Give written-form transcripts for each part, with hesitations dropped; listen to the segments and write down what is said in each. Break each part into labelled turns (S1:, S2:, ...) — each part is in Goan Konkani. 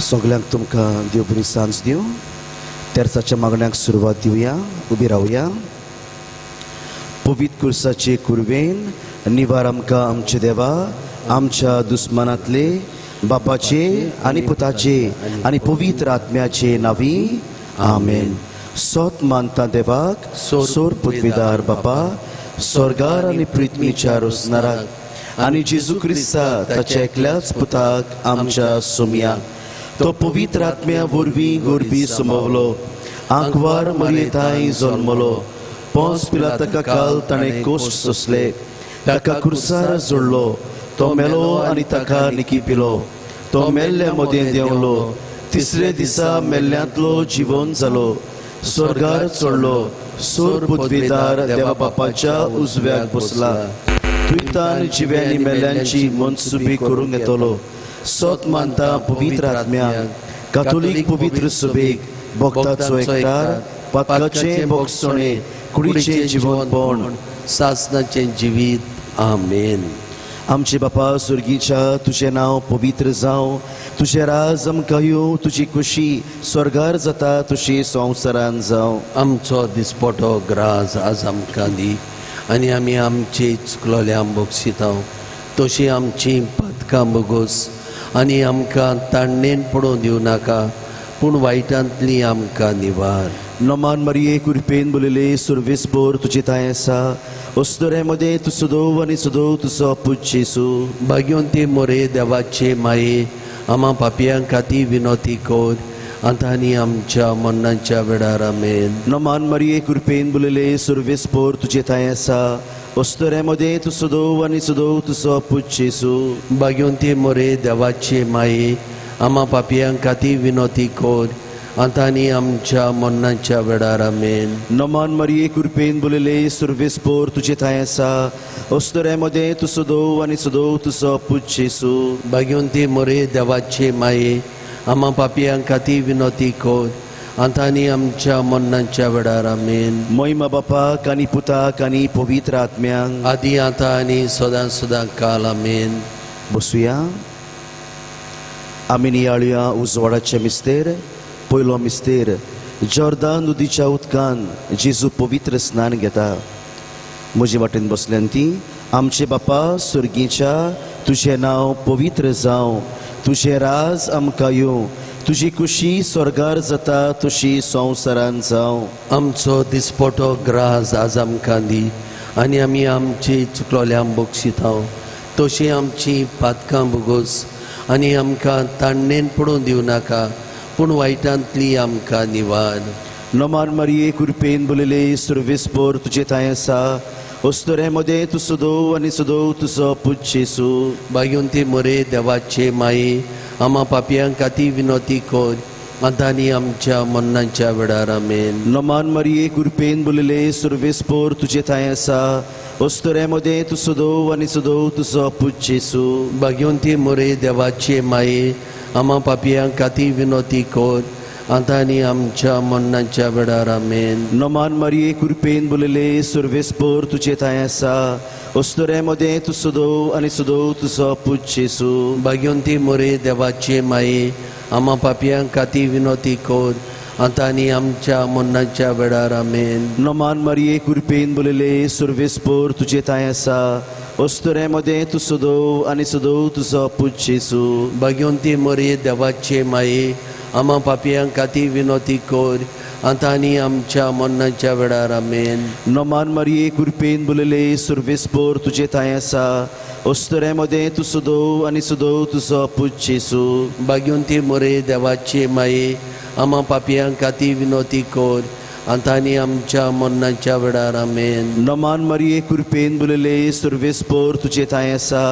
S1: सगल्यांक तुमकां देव बरी सांज दिवं. तेर्साच्या मागण्याक सुरवात दिवया. उबी रावया. पवित्र कुर्साचे कुरवेन निवार आमकां आमचे देवा आमच्या दुस्मानांतले बापाचे आनी पुताचे आनी पवित्र आत्म्याचे नावी आमेन. सोत मानता देवाक सोर पृथ्वीदार बापा स्वर्गार आनी पृथ्वीच्या रोसनाराक आनी जेजू क्रिस्ता ताच्या एकल्याच पुताक आमच्या सोमयाक तो पवित्र आत्म्या वरवीं गोरबी समवलो आंकवार मरयेताय जल्मलो पोंस पिलाताका काल ताणें कोश्ट सोंसले ताका कुर्सार जोडलो तो मेलो आनी ताका निकी पिलो तो मेल्ल्या मदें देंवलो तिसरे दिसा मेल्ल्यांतलो जिवन जालो स्वर्गार चडलो सोर पृथ्वीदार देवा बापाच्या उजव्याक बसला तुयतान जिव्यांनी मेल्ल्यांची मनसुबी करूंक येतलो. सत मानता पवित्र आत्म्याक कातोलीक पवित्र सभेक भक्ताचो एकठार पातकाचें बोगसणें कुडीचें जिवनपण
S2: सासनाचें जिवीत. आमेन.
S1: आमचे बापा सुर्गीच्या तुजें नांव पवित्र जावं तुजें राज आमकां येवं तुजी खुशी स्वर्गार जाता तुशी संवसारान जावं.
S2: आमचो दिसपटो ग्रास आज आमकां दी आनी आमी आमची चुकलोल्या बक्षिता तशी आमची पातकां बोगोस आनी आमकां ताणणेन पडोवंक दिवं नाका पूण वायटांतली आमकां निवार.
S1: नमान मरिये कृपेन बोलिले सुर्वेस पोर तुजी ताय आसा अस्तुरे मदें तूं सदोव आनी सदोव तुजो पूत जेजू.
S2: भाग्यवंती मोरे देवाचे माये आमा पापयां खातीर विनोती कर आतां आनी आमच्या मरणाच्या वेळार. आमेन.
S1: नमान मरिये कृपेन बोलिले सुर्वेस पोर तुजे ताय आसा अस्तुरे मदें तूं सदोव आनी सदोव तुजो पूत जेजू.
S2: भाग्यवंती मोरे देवाचे माये आमा पापयां खातीर विनोती कर आतां आनी आमच्या मरणाच्या वेळार. आमेन.
S1: नमान मरिये कृपेन बोलिले सुर्वेस पोर तुजे थांय आसा अस्तुरे मदें तूं सदोव आनी सदोव तुजो पूत जेजू.
S2: भाग्यवंती मोरे देवाचे माये आमा पापयां खातीर विनोती कर आतां आनी आमच्या मरणाच्या वेळार. आमेन.
S1: महिमा बापाक आनी पुताक आनी पवित्र आत्म्यांक
S2: आदी आतां आनी सदां सदां काल. आमेन.
S1: बसुया. आमी नियाळुया उजवाडाचे मिस्तेर. पयलो मिस्तेर जॉर्दान नदीच्या उदकान जेजू पवित्र स्नान घेता. म्हजे वाटेन बसल्यान ती आमचे बापा सुर्गीच्या तुजें नांव पवित्र जावं तुजें राज आमकां येवं तुजी खुशी स्वर्गार जाता तशी संवसारान जावं.
S2: आमचो दिसपटो ग्रास आज आमकां दी आनी आमी आमची चुकलोल्या बक्षिता तशी आमची पातकां बोगोस आनी आमकां ताणणेन पडोवंक दिवं नाका पूण वायटांतली आमकां निवार.
S1: नमान मरिये कृपेन बोलिले सुर्वेस पोर तुजे थांय आसा अस्तुरे मदें तूं सदोव आनी सदोव तुजो पूत जेजू.
S2: भाग्यवंती मोरे देवाचे माये आमा पापयां खातीर विनोती कर आतां आनी आमच्या मरणाच्या वेळार. आमेन.
S1: नमान मरिये कृपेन बोलिले सुर्वेस पोर तुजे थांय आसा अस्तुरे मदें तूं सदोव आनी सदोव तुजो पूत जेजू.
S2: भाग्यवंती मोरे देवाचे माये आमा पापयां खातीर विनोती कर आतां आनी आमच्या मरणाच्या वेळार. आमेन.
S1: नमान मरिये कृपेन बोलिले सुर्वेस पोर तुजे थांय आसा अस्तुरे मदें तूं सदोव आनी सदोव तुजो पूत जेजू.
S2: भाग्यवंती मोरे देवाचे माये आमा पापयां खातीर विनोती कर आतां आनी आमच्या मरणाच्या वेळार. आमेन.
S1: नमान मरिये कृपेन बोलिले सुर्वेस पोर तुजे थांय आसा अस्तुरे मदें तूं सदोव आनी सदोव तुजो पूत जेजू.
S2: भाग्यवंती मोरे देवाचे माये आमा पापयां खातीर विनोती कर आतां आनी आमच्या मरणाच्या वेळार. आमेन.
S1: नमान मरिये कृपेन बोलिले सुर्वेस पोर तुजे थांय आसा अस्तुरे मदें तूं सदोव आनी सदोव तुजो पूत जेजू.
S2: भाग्यवंती मोरे देवाचे माये आमा पापयां खातीर विनोती कर आतां आनी आमच्या मरणाच्या वेळार. आमेन.
S1: नमान मरिये कृपेन बोलिले सुर्वेस पोर तुजे थांय आसा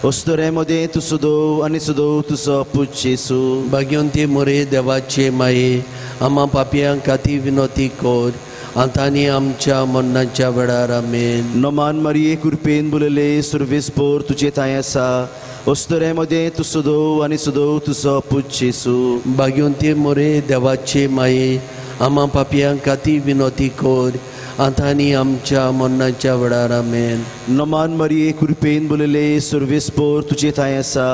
S1: अस्तुरे मदें तूं सदोव आनी सदोव तुजो पूत जेजू.
S2: भाग्यवंती मोरे देवाचे माये आमा पापयां खातीर विनोती कर आतां आनी आमच्या मरणाच्या वेळार. आमेन.
S1: नमान मरिये कृपेन बोलिले सुर्वेस पोर तुजे थांय आसा अस्तुरे मदें तूं सदोव आनी सदोव तुजो पूत जेजू.
S2: भाग्यवंती मोरे देवाचे माये आमा पापयां खातीर विनोती कर आतां आनी आमच्या मरणाच्या वेळार आमेन.
S1: नमान मरिये कृपेन बोलले सुर्वेस्पोर तुजे थांय आसा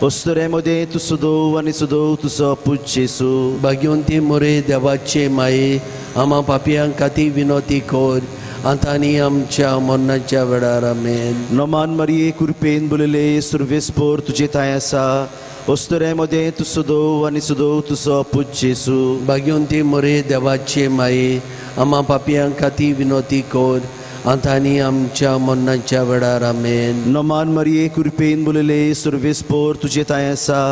S1: अस्तुरे मदें तूं सदोव आनी सदोव तुजो पूत जेजू.
S2: भाग्यवंती मोरे देवाचे माये आमा पापयांक खातीर विनोती कर आतां आनी आमच्या मरणाच्या वेळार आमेन.
S1: नमान मरिये कृपेन बोलले सुर्वेस्पोर तुजे थांय आसा अस्तुरे मदें तूं सदोव आनी सदोव तुजो पूत जेजू.
S2: भाग्यवंती मोरे देवाचे माये आमा पापयांक खातीर विनोती कर आतां आनी आमच्या मरणाच्या वेळार आमेन.
S1: नमान मरिये कृपेन बोलले सुर्वेस्पोर तुजे थांय आसा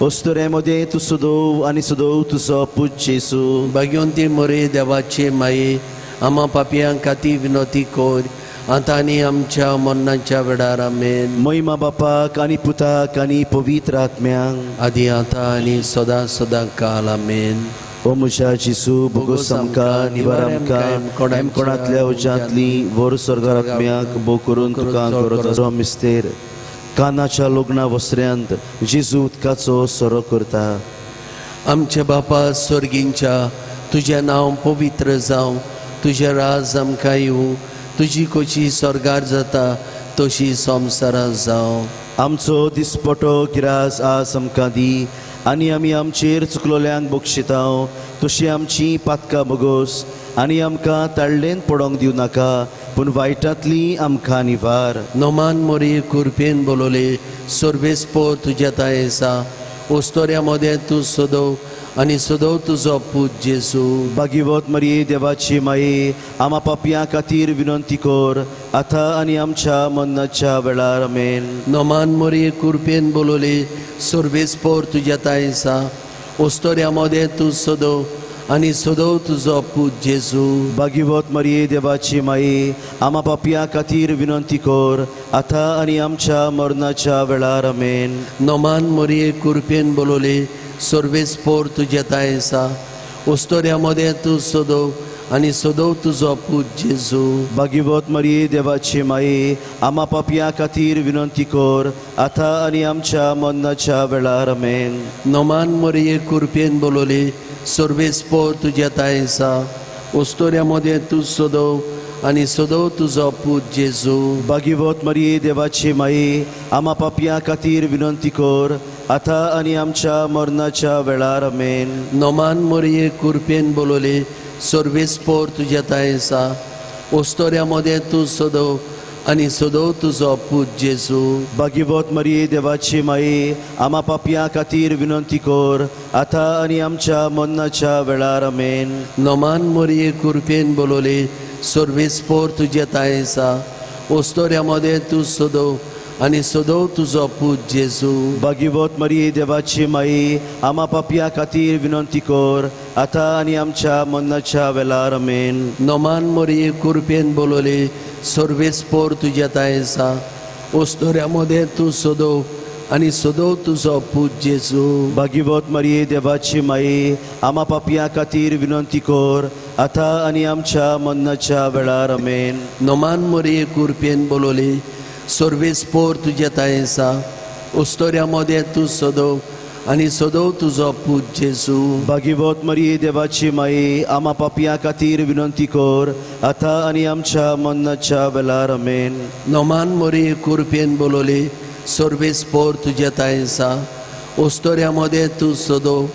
S1: अस्तुरे मदें तूं सदोव आनी सदोव तुजो पूत जेजू.
S2: भाग्यवंती मोरे देवाचे माये आमा पापयांक खातीर विनोती कर आतां आनी आमच्या मरणाच्या वेळार आमेन.
S1: महिमा बापाक आनी पुताक आनी पवित्र आत्म्यांक
S2: आदी आतां आनी सदां सदां काल आमेन.
S1: ओ म्हज्या जेजू बोगोस आमकां निवार आमकां हेमकोणांतल्या उज्यांतली वर स्वर्गार आत्म्याक भोव करून तुका गरज आसा. मिस्तेर कानाच्या लग्ना वसऱ्यांत जेजू उदकाचो सोरो करता.
S2: आमच्या बापा स्वर्गींच्या तुजें नांव पवित्र जावं, तुजें राज आमकां येवं, तुजी खोशी स्वर्गार जाता तशी संवसारांत जावं.
S1: आमचो दिसपटो गिरास आज आमकां दी आनी आमी आमचेर चुकलोल्यांक बक्षितांव तशी आमची पातकां बोगोस आनी आमकां ताळ्ळेन पडोंक दिवं नाका पूण वायटांतली आमकां निवार.
S2: नोमान मोरी कुरपेन बोलवले सर्वेस्पोर तुज्या थांय आसा ओस्तोऱ्या मदें तूं सदोव आनी सदोव तुजो पूत जेजू.
S1: भागीवत मरिये देवाची माये आमा पापयां खातीर विनंती कर आतां आनी आमच्या मरणाच्या वेळार आमेन.
S2: नोमान मोरी कुरपेन बोलवले सर्वेस्पोर तुज्या थांय आसा ओस्तोऱ्या मदें तूं सदोव आनी सदोव तुजो पूत जेजू.
S1: भागीवत मरिये देवाची माये आमा पापयां खातीर विनंती कर आतां आनी आमच्या मरणाच्या वेळार आमेन.
S2: नोमान मोरये कुरपेन बोलवले सर्वेस्पोर तुज्या थांय आसा ओस्तोऱ्या मदें तूं सदोव आनी सदोव तुजो पूत जेजू.
S1: भागीवत मरिये देवाची माये आमा पापयां खातीर विनंती कर आतां आनी आमच्या मरणाच्या वेळार आमेन.
S2: नोमान मोरये कुरपेन बोलवले सर्वेस्पोर तुज्या थांय आसा ओस्तोऱ्या मदें तूं सदोव आनी सदोव तुजो पूत जेजू.
S1: भागीवत मरिये देवाची माये आमा पापयां खातीर विनंती कर आतां आनी आमच्या मरणाच्या वेळार आमेन.
S2: नोमान मोरये कुरपेन बोलवले सर्वेस्पोर तुज्या थांय आसा ओस्तोऱ्या मदें तूं सदोव आनी सदोव तुजो पूत जेजू.
S1: भागीवत मरिये देवाची माये आमा पापयां खातीर विनंती कर आतां आनी आमच्या मरणाच्या वेळार आमेन.
S2: नोमान मोरये कुरपेन बोलवले सर्वेस्पोर तुज्या थांय आसा ओस्तोऱ्या मदें तूं सदोव आनी सदोव तुजो पूत जेजू.
S1: भागीवत मरिये देवाची माये आमा पापयां खातीर विनंती कर आतां आनी आमच्या मरणाच्या वेळार आमेन.
S2: नोमान मोरये कुरपेन बोलवले सर्वेस्पोर तुज्या थांय आसा ओस्तोऱ्या मदें तूं सदोव आनी सदोव तुजो पूत जेजू.
S1: भागीवत मरिये देवाची माये आमा पापयां खातीर विनंती कर आतां आनी आमच्या मरणाच्या वेळार आमेन.
S2: नोमान मोरये कुरपेन बोलवले सर्वेस्पोर तुज्या थांय आसा ओस्तोऱ्या मदें तूं सदोव आनी सदोव तुजो पूत जेजू.
S1: भागीवत मरिये देवाची माये आमा पापयां खातीर विनंती कर आतां आनी आमच्या मरणाच्या वेळार आमेन.
S2: नोमान मोरये कुरपेन बोलवले सर्वेस्पोर तुज्या थांय आसा ओस्तोऱ्या मदें तूं सदोव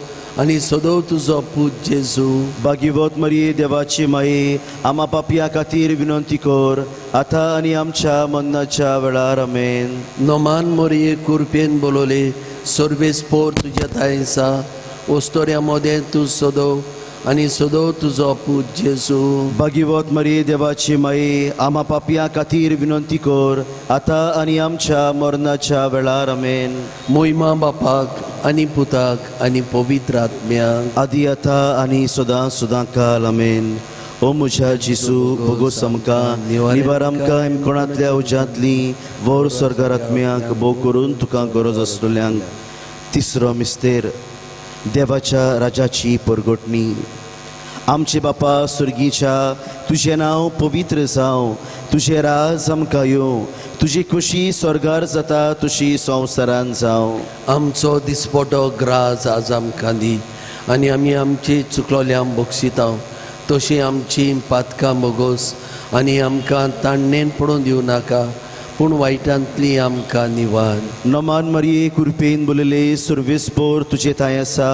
S2: आनी सदोव तुजो पूत जेजू.
S1: भागीवत मरिये देवाची माये आमा पापयां खातीर विनंती कर आतां आनी आमच्या मरणाच्या वेळार आमेन.
S2: नोमान मोरये कुरपेन बोलवले सर्वेस्पोर तुज्या थांय आसा ओस्तोऱ्या मदें तूं सदोव आनी सदोव तुजो पूत जेजू.
S1: भागीवत मरिये देवाची माये आमा पापयां खातीर विनंती कर आतां आनी आमच्या मरणाच्या वेळार आमेन.
S2: मोहिमा बापाक आनी पुताक आनी पवित्र आत्म्याक
S1: आदी आतां आनी सदां सदां काल आमेन. ओ म्हज्या जेजू बोगोस आमकां निवार आमकां हेमकोणांतल्या उज्यांतली वर स्वर्गार आत्म्याक भोव करून तुका गरज आसलेल्यांक. तिसरो मिस्तेर देवाच्या राजाची परगटणी. आमचे बापा स्वर्गीच्या तुजें नांव पवित्र जावं, तुजें राज आमकां येवं, तुजी खोशी स्वर्गार जाता तशी संवसारान जावं.
S2: आमचो दिसपटो ग्रास आज आमकां दी आनी आमी आमची चुकलोल्यांक बक्षितांव तशी आमची पातकां बोगोस आनी आमकां ताणणेन पडून दिवं नाका पूण वायटांतली आमकां निवार.
S1: नमान मरिये कृपेन बोलले सुर्वेस्पोर तुजे थांय आसा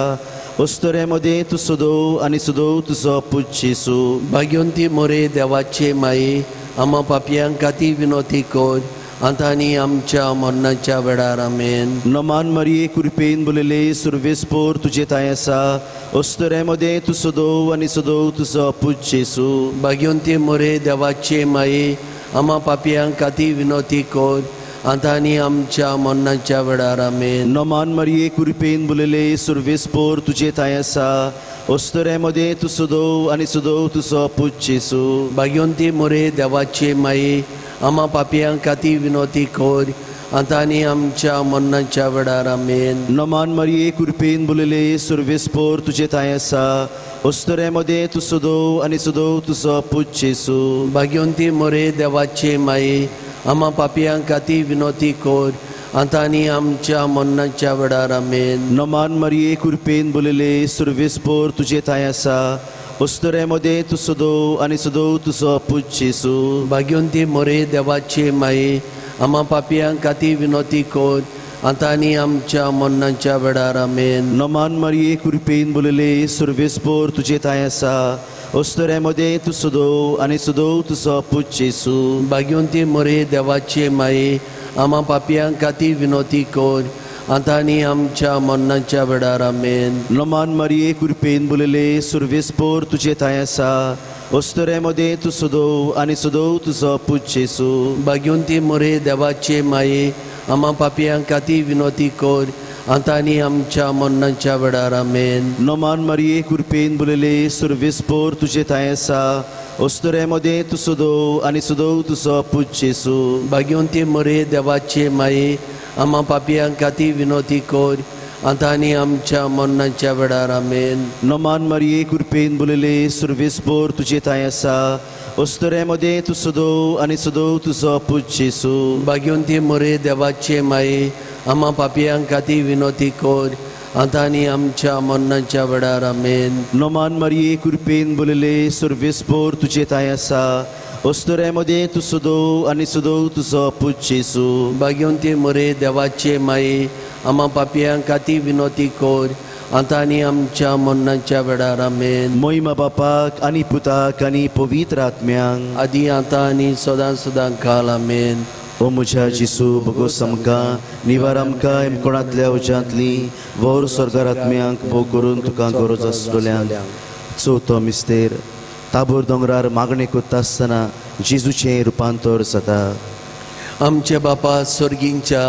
S1: अस्तुरे मदें तूं सदोव आनी सदोव तुजो पूत जेजू.
S2: भाग्यवंती मोरे देवाचे माये आमा पापयांक खातीर विनोती कर आतां आनी आमच्या मरणाच्या वेळार. आमेन.
S1: नमान मरिये कृपेन बोलले सुर्वेस्पोर तुजे थांय आसा अस्तुरे मदें तूं सदोव आनी सदोव तुजो पूत जेजू.
S2: भाग्यवंती मोरे देवाचे माये आमा पापयांक खातीर विनोती कर आतां आनी आमच्या मरणाच्या वेळार. आमेन.
S1: नमान मरिये कृपेन बोलले सुर्वेस्पोर तुजे थांय आसा अस्तुरे मदें तूं सदोव आनी सदोव तुजो पूत जेजू.
S2: भाग्यवंती मोरे देवाचे माये आमा पापयांक खातीर विनोती कर आतां आनी आमच्या मरणाच्या वेळार. आमेन.
S1: नमान मरिये कृपेन बोलले सुर्वेस्पोर तुजे थांय आसा अस्तुरे मदें तूं सदोव आनी सदोव तुजो पूत जेजू.
S2: भाग्यवंती मोरे देवाचे माये आमा पापयांक खातीर विनोती कर आतां आनी आमच्या मरणाच्या वेळार. आमेन.
S1: नमान मरिये कृपेन बोलले सुर्वेस्पोर तुजे थांय आसा अस्तुरे मदें तूं सदोव आनी सदोव तुजो पूत जेजू.
S2: भाग्यवंती मोरे देवाचे माये आमा पापयांक खातीर विनोती कर आतां आनी आमच्या मरणाच्या वेळार. आमेन.
S1: नमान मरिये कृपेन बोलले सुर्वेस्पोर तुजे थांय आसा अस्तुरे मदें तूं सदोव आनी सदोव तुजो पूत जेजू.
S2: भाग्यवंती मोरे देवाचे माये आमा पापयांक खातीर विनोती कर आतां आनी आमच्या मरणाच्या वेळार. आमेन.
S1: नमान मरिये कृपेन बोलले सुर्वेस्पोर तुजे थांय आसा अस्तुरे मदें तूं सदोव आनी सदोव तुजो पूत जेजू.
S2: भाग्यवंती मोरे देवाचे माये आमा पापयांक खातीर विनोती कर आतां आनी आमच्या मरणाच्या वेळार. आमेन.
S1: नमान मरिये कृपेन बोलले सुर्वेस्पोर तुजे थांय आसा अस्तुरे मदें तूं सदोव आनी सदोव तुजो पूत जेजू.
S2: भाग्यवंती मोरे देवाचे माये आमा पापयांक खातीर विनोती कर आतां आनी आमच्या मरणाच्या वेळार. आमेन.
S1: नमान मरिये कृपेन बोलले सुर्वेस्पोर तुजे थांय आसा अस्तुरे मदें तूं सदोव आनी सदोव तुजो पूत जेजू.
S2: भाग्यवंती मोरे देवाचे माये आमा पापयांक खातीर विनोती कर आतां आनी आमच्या मरणाच्या वेळार. आमेन.
S1: नमान मरिये कृपेन बोलले सुर्वेस्पोर तुजे थांय आसा अस्तुरे मदें तूं सदोव आनी सदोव तुजो पूत जेजू.
S2: भाग्यवंती मोरे देवाचे माये आमा पापयांक खातीर विनोती कर आतां आनी आमच्या मरणाच्या वेळार. आमेन.
S1: मोहिमा बापाक आनी पुताक आनी पवित्र आत्म्यांक
S2: आदी आतां आनी सदां सदां काल. आमेन.
S1: ओ म्हज्या जेसू भोगोस आमकां निवार आमकां कोणांतल्या उज्यांतली व्हर स्वर्गार आत्म्यांक भोग करून तुका गरज आसतल्यांक. चवथो मिस्तेर ताबोर दोंगरार मागणें करता आसतना जेजूचें रुपांतर जाता.
S2: आमचे बापा स्वर्गींच्या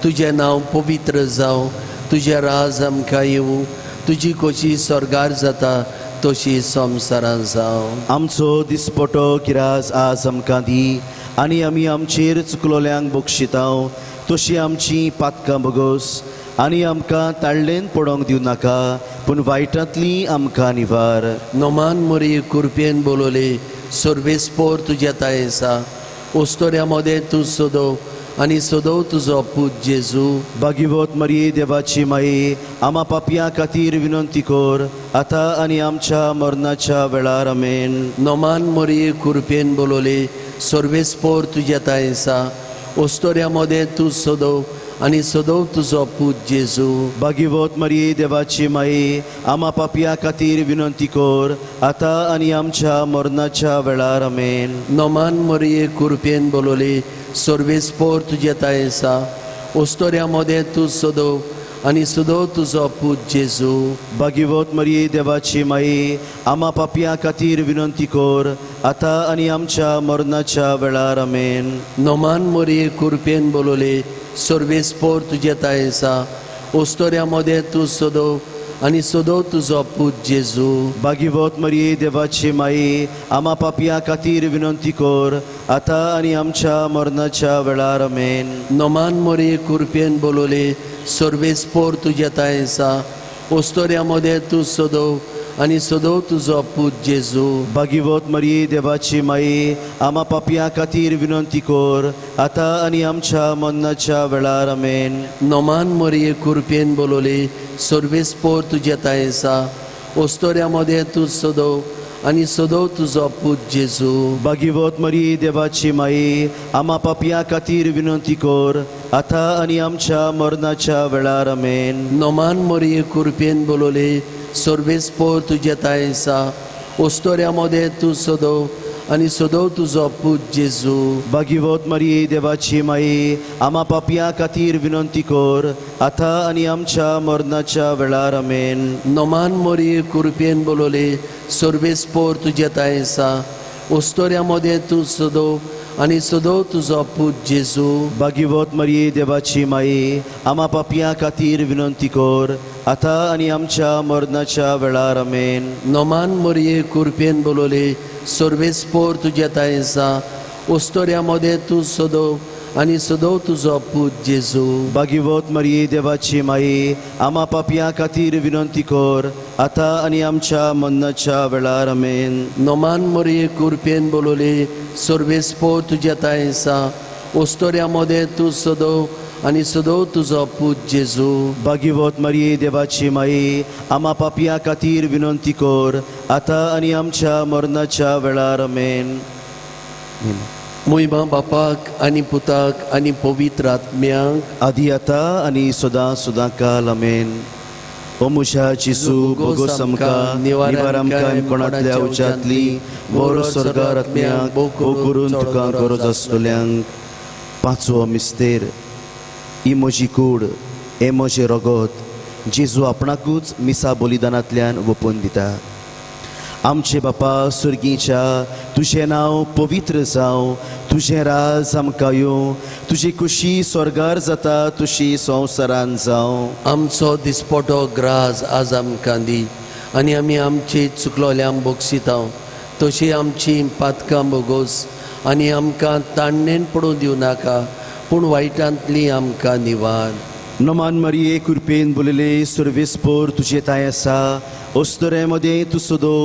S2: तुजें नांव पवित्र जावं तुजें राज आमकां येवं तुजी खोशी स्वर्गार जाता तशी संवसारान जावं.
S1: आमचो दिसपटो किराज आज आमकां दी आनी आमी आमचेर चुकलोल्यांक बक्षितांव तशी आमची पातकां बगोस आनी आमकां ताळ्ळेन पडोंक दिवं नाका पूण वायटांतली आमकां निवार.
S2: नोमान मोरी कुरपेन बोलवले सर्वेस्पोर तुज्या ताय आसा ओस्तोऱ्या मदें तूं सदोव आनी सदोव तुजो पूत जेजू.
S1: भागीवत मरिये देवाची माये आमा पापयां खातीर विनंती कर आतां आनी आमच्या मरणाच्या वेळार. आमेन.
S2: नोमान मोरी कुरपेन बोलवले सर्वेस्पोर तुज्या ताय आसा ओस्तोऱ्या मदें तूं सदोव आनी सदोव तुजो पूत जेजू.
S1: भागीवत मरिये देवाची माये आमा पापयां खातीर विनंती कर आतां आनी आमच्या मरणाच्या वेळार. आमेन.
S2: नोमान मोरये कुरपेन बोलवले सर्वेस्पोर तुज्या ताय आसा ओस्तोऱ्या मदें तूं सदोव आनी सदोव तुजो पूत जेजू.
S1: भागीवत मरिये देवाची माये आमा पापयां खातीर विनंती कर आतां आनी आमच्या मरणाच्या वेळार. आमेन.
S2: नोमान मोरये कुरपेन बोलवले सर्वेस्पोर तुज्या ताय आसा ओस्तोऱ्या मदें तूं सदोव आनी सदोव तुजो पूत जेजू.
S1: भागीवत मरिये देवाची माये आमा पापयां खातीर विनंती कर आतां आनी आमच्या मरणाच्या वेळार. आमेन.
S2: नोमान मोरये कुरपेन बोलवले सर्वेस्पोर तुज्या ताय आसा ओस्तोऱ्या मदें तूं सदोव आनी सदोव तुजो पूत जेजू.
S1: भागीवत मरिये देवाची माये आमा पापयां खातीर विनंती कर आतां आनी आमच्या मरणाच्या वेळार. आमेन.
S2: नोमान मोरये कुरपेन बोलवले सर्वेस्पोर तुज्या ताय आसा ओस्तोऱ्या मदें तूं सदोव आनी सदो तुजो पूत जेजू.
S1: भागीवत मरी देवाची माई, आमा पापया खातीर विनंती कर आतां आनी आमच्या मरणाच्या वेळार. आमेन.
S2: नोमान मोरये कुरपेन बोलवले सर्वेस्पोर तुजे तांय आसा, ओस्तोऱ्या मदें तूं सदो आनी सदो तुजो पूत जेजू.
S1: भागीवत मरी देवाची माई, आमा पापया खातीर विनंती कर आतां आनी आमच्या मरणाच्या वेळार. आमेन.
S2: नोमान मोरये कुरपेन बोलवले सर्वेस्पोर तुजे तांय आसा, ओस्तोऱ्या मदें तूं सदो आनी सदो तुजो पूत जेजू.
S1: भागीवत मरिये देवाची माई, आमा पापया खातीर विनंती कर आतां आनी आमच्या मरणाच्या वेळार. आमेन.
S2: नोमान मोरये कुरपेन बोलवले सर्वेस्पोर तुजे तांय आसा, ओस्तोऱ्या मदें तूं सदो आनी सदो तुजो पूत जेजू.
S1: भागीवत मरिये देवाची माई, आमा पापया खातीर विनंती कर आतां आनी आमच्या मरणाच्या वेळार. आमेन.
S2: नोमान मोरये कुरपेन बोलवले सर्वेस्पोर तुजे तांय आसा, ओस्तोऱ्या मदें तूं सदो आनी सदो तुजो पूत जेजू.
S1: भागीवत मरिये देवाची माई, आमा पापया खातीर विनंती कर आतां आनी आमच्या मरणाच्या वेळार. आमेन.
S2: मोहिमा बापाक आनी पुताक आनी पवित्र आत्म्याक,
S1: आदी आता आनी सदां सदां काल. आमेन. ओ म्हज्या जेजू, बोगोस आमकां, निवार आमकां कोणांतल्या उज्यांतली, बरो स्वर्गार आत्म्याक भोव करून तुका गरज आसतल्यांक. पांचवो मिस्तेर. ही म्हजी कूड, हें म्हजें रगत जेजू आपणाकूच मिसा बलिदानांतल्यान वपून दिता. आमचे बापा सुर्गीच्या, तुजें नांव पवित्र जावं, तुजें राज आमकां येवं, तुजी खुशी स्वर्गार जाता तशी संवसारान जावं.
S2: आमचो दिसपटो ग्रास आज आमकां दी आनी आमी आमची चुकलोल्यांक बोगसिताव तशी आमची पातकां बोगोस आनी आमकां ताणणेन पडूं दिवं नाका पूण वायटांतली आमकां निवार.
S1: नमान मरिये कृपेन बोलिले सुर्वेस्पोर तुजे तांय आसा, अस्तुरे मदें तूं सदो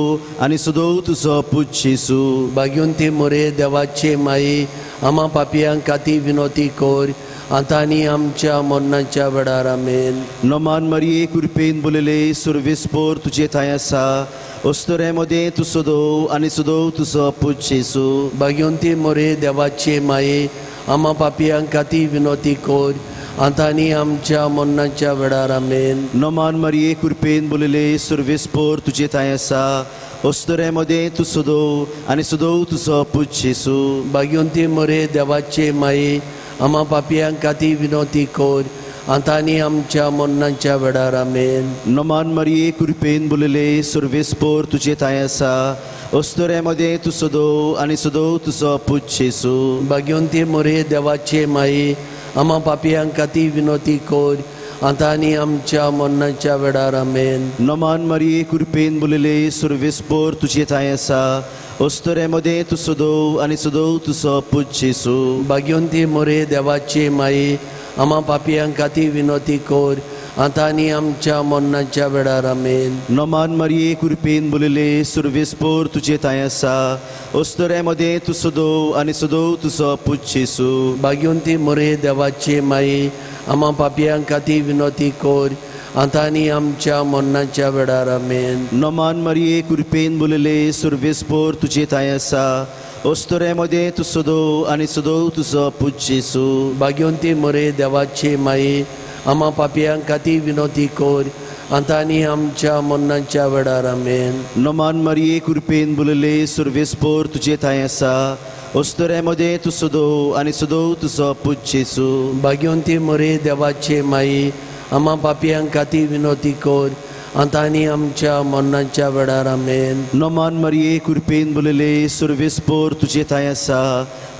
S1: आनी सदो तुजो पूत जेजू.
S2: भाग्योंती मोरे देवाचे माई, आमा पापयांक खातीर विनोती कर आतां आनी आमच्या मरणाच्या वेळार. आमेन.
S1: नमान मरिये कृपेन बोलिले सुर्वेस्पोर तुजे तांय आसा, अस्तुरे मदें तूं सदो आनी सदो तुजो पूत जेजू.
S2: भाग्योंती मोरे देवाचे माये, आमा पापयांक खातीर विनोती कर आतां आनी आमच्या मरणाच्या वेळार. आमेन.
S1: नमान मरिये कृपेन बोलिले सुर्वेस्पोर तुजे तांय आसा, अस्तुरे मदें तूं सदो आनी सदो तुजो पूत जेजू.
S2: भाग्योंती मोरे देवाचे माये, आमा पापयांक खातीर विनोती कर आतां आनी आमच्या मरणाच्या वेळार. आमेन.
S1: नमान मरिये कृपेन बोलिले सुर्वेस्पोर तुजे तांय आसा, अस्तुरे मदें तूं सदो आनी सदो तुजो पूत जेजू.
S2: भाग्योंती मोरे देवाचे माये, आमा पापयांक खातीर विनोती कर आतां आनी आमच्या मरणाच्या वेळार. आमेन.
S1: नमान मरिये कृपेन बोलिले सुर्वेस्पोर तुजे तांय आसा, अस्तुरे मदें तूं सदो आनी सदो तुजो पूत जेजू.
S2: भाग्योंती मोरे देवाचे माये, आमा पापयांक खातीर विनोती कर आतां आनी आमच्या मरणाच्या वेळार. आमेन.
S1: नमान मरिये कृपेन बोलिले सुर्वेस्पोर तुजे तांय आसा, अस्तुरे मदें तूं सदो आनी सदो तुजो पूत जेजू.
S2: भाग्योंती मोरे देवाचे माये, आमा पापयांक खातीर विनोती कर आतां आनी आमच्या मरणाच्या वेळार. आमेन.
S1: नमान मरिये कृपेन बोलिले सुर्वेस्पोर तुजे तांय आसा, अस्तुरे मदें तूं सदो आनी सदो तुजो पूत जेजू.
S2: भाग्योंती मोरे देवाचे माये, आमा पापयांक खातीर विनोती कर आतां आनी आमच्या मरणाच्या वेळार. आमेन.
S1: नमान मरिये कृपेन बोलिले सुर्वेस्पोर तुजे तांय आसा, अस्तुरे मदें तूं सदो आनी सदो तुजो पूत जेजू.
S2: भाग्योंती मोरे देवाचे माये, आमा पापयांक खातीर विनोती कर आतां आनी आमच्या मरणाच्या वेळार. आमेन.
S1: नमान मरिये कृपेन बोलिले सुर्वेस्पोर तुजे तांय आसा,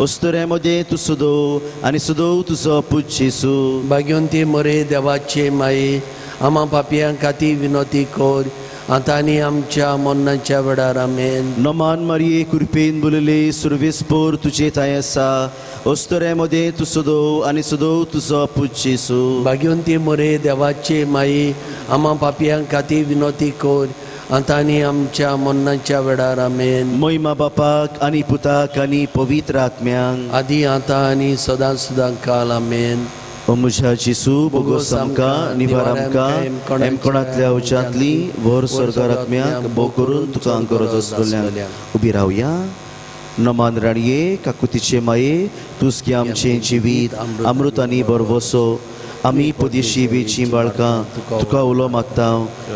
S1: अस्तुरे मदें तूं सदो आनी सदो तुजो पूत जेजू.
S2: भाग्योंती मोरे देवाचे माये, आमा पापयांक खातीर विनोती कर आतां आनी आमच्या मरणाच्या वेळार. आमेन.
S1: नमान मरिये कृपेन बोलिले सुर्वेस्पोर तुजे तांय आसा, अस्तुरे मदें तूं सदो आनी सदो तुजो पूत जेजू.
S2: भाग्योंती मोरे देवाचे माये, आमा पापयांक खातीर विनोती कर आतां आनी आमच्या मरणाच्या वेळार. आमेन.
S1: महिमा बापाक आनी पुताक आनी पवित्र आत्म्यांक,
S2: आदी आतां आनी सदां सदां काल. आमेन.
S1: ओ म्हज्या जेजू, बोगोस आमकां, निवार आमकां, एमकोणांतल्या उज्यांतली व्हर स्वर्गार आत्म्याक, भोव करून तुका गरज आसतल्यांक. उबी रावया. नमान राणये, काकुतीचे माये, तूंच गे आमचें जिवीत अमृत आनी बरवसो. आमी पदेशी वेचीं बाळकां तुका उलो मागता.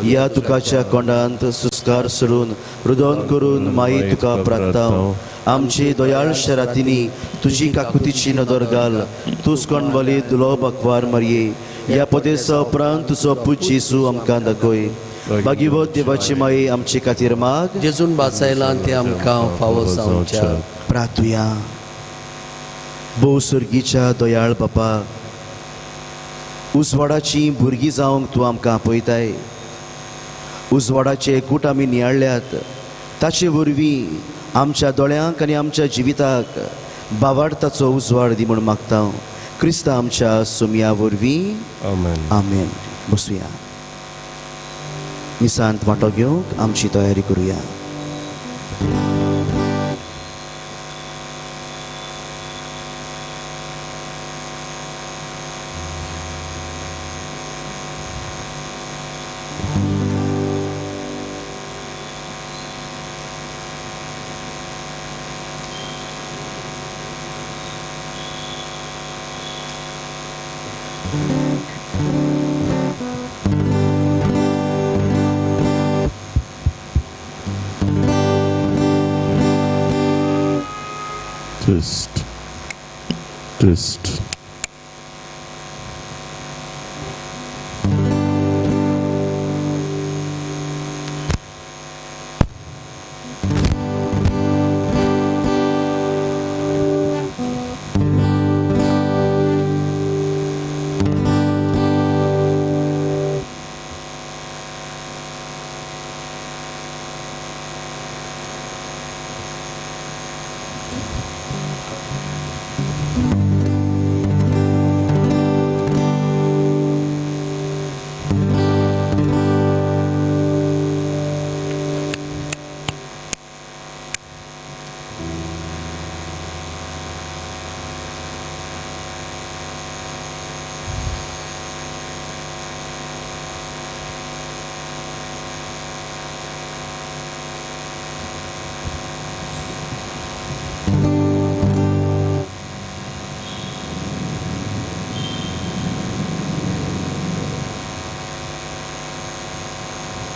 S1: ह्या दुखाच्या कोंडांत सुस्कार सोडून रुदन करून माई तुका प्रार्थता. आमचे दयाळ शरातींनी तुजी काकुतीची नदर घाल. तूंच कोणवाली दुलो बाकवार मारये, ह्या पदेसा उपरांत तुजो पूत जेजू आमकां दाखय. बागीवत देवाची माये, आमचे खातीर माग.
S2: जेजून वाचायला ते आमकां फावो जावच्या.
S1: प्रार्थुया. भोव सर्गीच्या दयाळ बापा, उजवाडाची भुरगीं जावंक तूं आमकां आपयताय. उजवाडाचे कूट आमी नियाळ्ळ्यात, ताचे वरवीं आमच्या दोळ्यांक आनी आमच्या जिविताक बावाडताचो उजवाड दी म्हूण मागता. क्रिस्ता आमच्या सोमया वरवीं.
S3: आमेन.
S1: आमेन. बसुया. मिसांत वांटो घेवंक आमची तयारी करुया.
S3: Test. Test.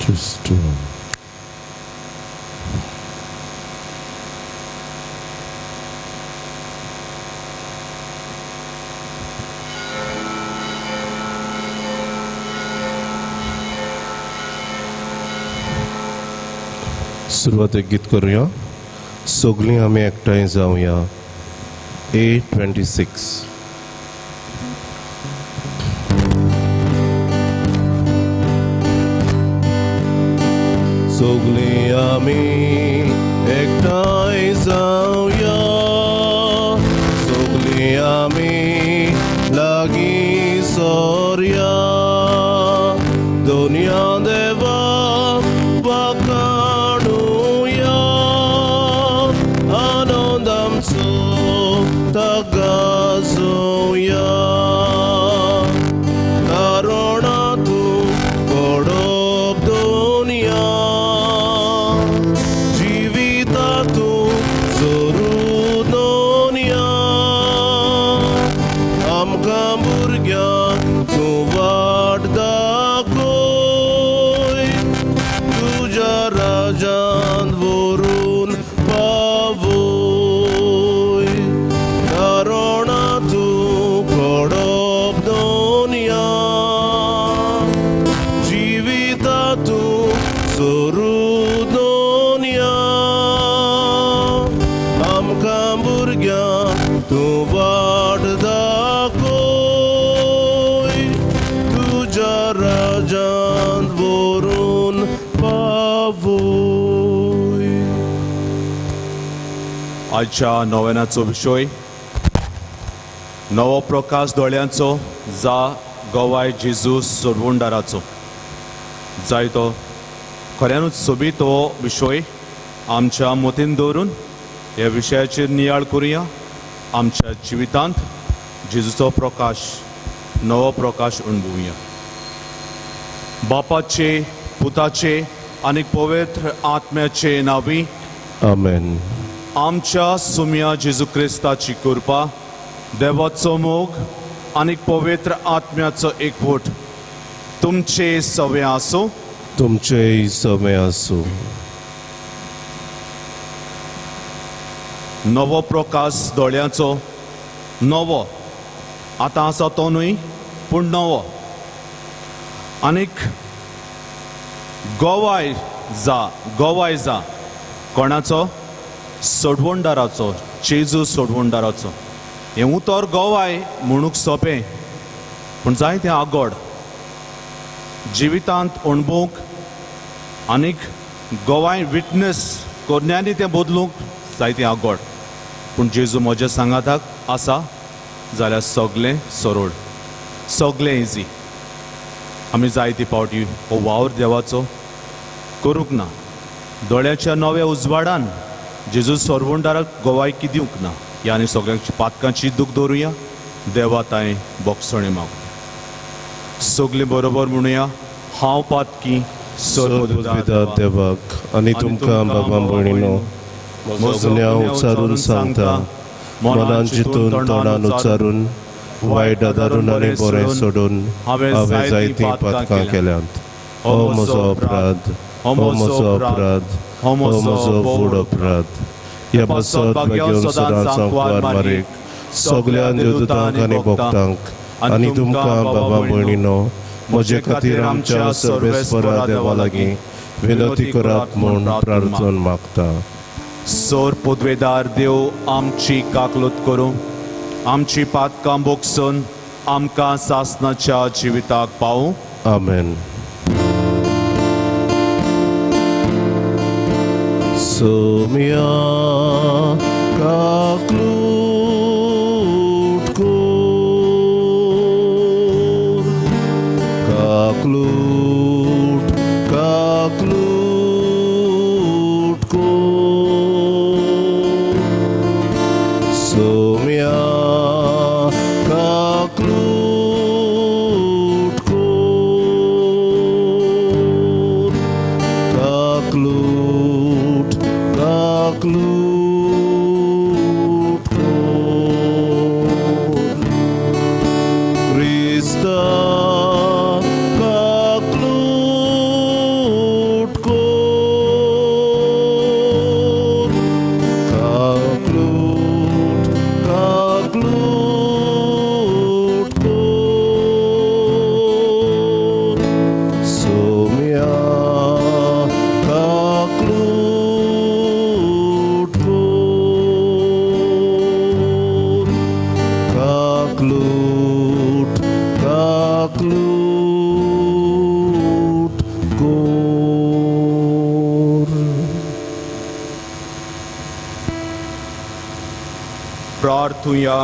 S3: Just सुरवात एक गीत करूया. सगळीं आमी एकठांय जावया. A26. सगळीं आमी एकठांय जावया, सगळीं आमी लागीं सोरया. दोनया देवा वाखाणुया, आनंद आमचो तागाजोया. कारणा तूं पडप दोनया, जिविता तूं जोरू दोनया. आमकां भुरग्यांक तूं वाट दाखय, तुज्या राजान व्हरून पावय. कारणा तूं पडप दोनया, जिविता तूं जोरू दोनया. आमकां भुरग्यांक तूं वाट दाखय, तुज्या राजान व्हरून पावय.
S4: आजच्या नव्यानाचो विशय नवो प्रकाश दोळ्यांचो जा गोवाय जेजू सोडवणदाराचो. जायतो खऱ्यानूच सोबीत हो विशय आमच्या मतीन दवरून ह्या विशयाचेर नियाळ करुया. आमच्या जिवितांत जेजूचो प्रकाश नवो प्रकाश अणभवया. बापाचे, पुताचे आनी पवित्र आत्म्याचे नांवी
S3: आमेन.
S4: आमच्या सुम्या जेजू क्रिस्ताची कृपा, देवाचो मोग आनी पवित्र आत्म्याचो एकवट तुमचे सवे आसूं,
S3: तुमचेय सवे आसूं.
S4: नवो प्रकाश दोळ्यांचो, नवो आतां आसा तो न्हय पूण नवो, आनीक गोवाय जा, गोवाय जा कोणाचो? सोडवणदाराचो, जेजू सोडवणदाराचो. हें उतर गोवाय म्हणूंक सोंपें पूण जायतें आगोड जिवितांत अणभवूंक आनीक गोवाय विटनस कोरण्यांनी तें बदलूंक जायतें आगोड. पूण जेजू म्हज्या सांगाताक आसा जाल्यार सगलें सरळ, सगलें इजी. आमी जायते फावटी हो वावर देवाचो करूंक ना. दोळ्याच्या नव्या उजवाडान जेजू सरवणदाराक गोवायकी दिवंक ना. ह्या आनी सगळ्यांची पातकांची दूख दवरुया, देवा तांय बोगसणे मागुया. सगळीं बरोबर म्हणुया, हांव पातकी
S3: सर्वपिता देवाक आनी तुमकां बाबा भयणीनो म्हजो गुन्यांव उच्चारून सांगता, मनान चिंतून तोंडान उच्चारून वायट आदारून आनी बरें सोडून हांवें जायतीं पातकां केल्यांत. हो म्हजो अपराध, हो म्हजो अपराध, हो म्हजो व्हड अपराध. ह्या पासत भाग्योन सदांच सांकवार मारीक सगल्या देवदूतांक आनी भक्तांक आनी तुमकां बाबा भयणीनो म्हजे खातीर आमच्या सर्वेस्परा देवा लागीं विनंती करात म्हूण प्रार्थना मागता.
S4: सोर पदवेदार देव आमची काकलूत करूं, आमची पातकां बोगसून आमकां सासनाच्या जिविताक पावूं.
S3: आमेन. सोम्या काकलूट कोर, काकलूट काकलूट कोर, सोम्या काकलूट कोर, काकलूट काकलूट कोर, क्रिस्ता काकलूट कोर, काकलूट काकलूट कोर, सोम्या काकलूट कोर, काकलूट काकलूट कोर.
S4: प्रार्थुया.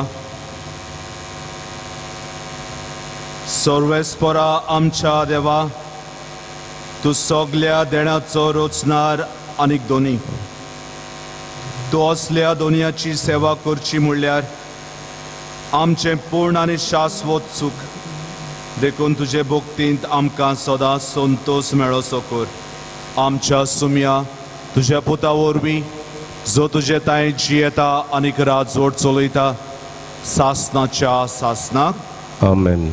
S4: सर्वेस्परा आमच्या देवा, तूं सगल्या देण्याचो रचणार आनीक दोनी, तूं असल्या दोनयाची सेवा करची म्हणल्यार आमचें पूर्ण आनी शाश्वत सूख. देखून तुजे भक्तींत आमकां सदां संतोश मेळोसो कर. आमच्या सुम्या तुज्या पुता वरवीं जो तुजे तांय जियेता आनीक राजवट चलयता सासनाच्या सासनाक.
S3: आमेन.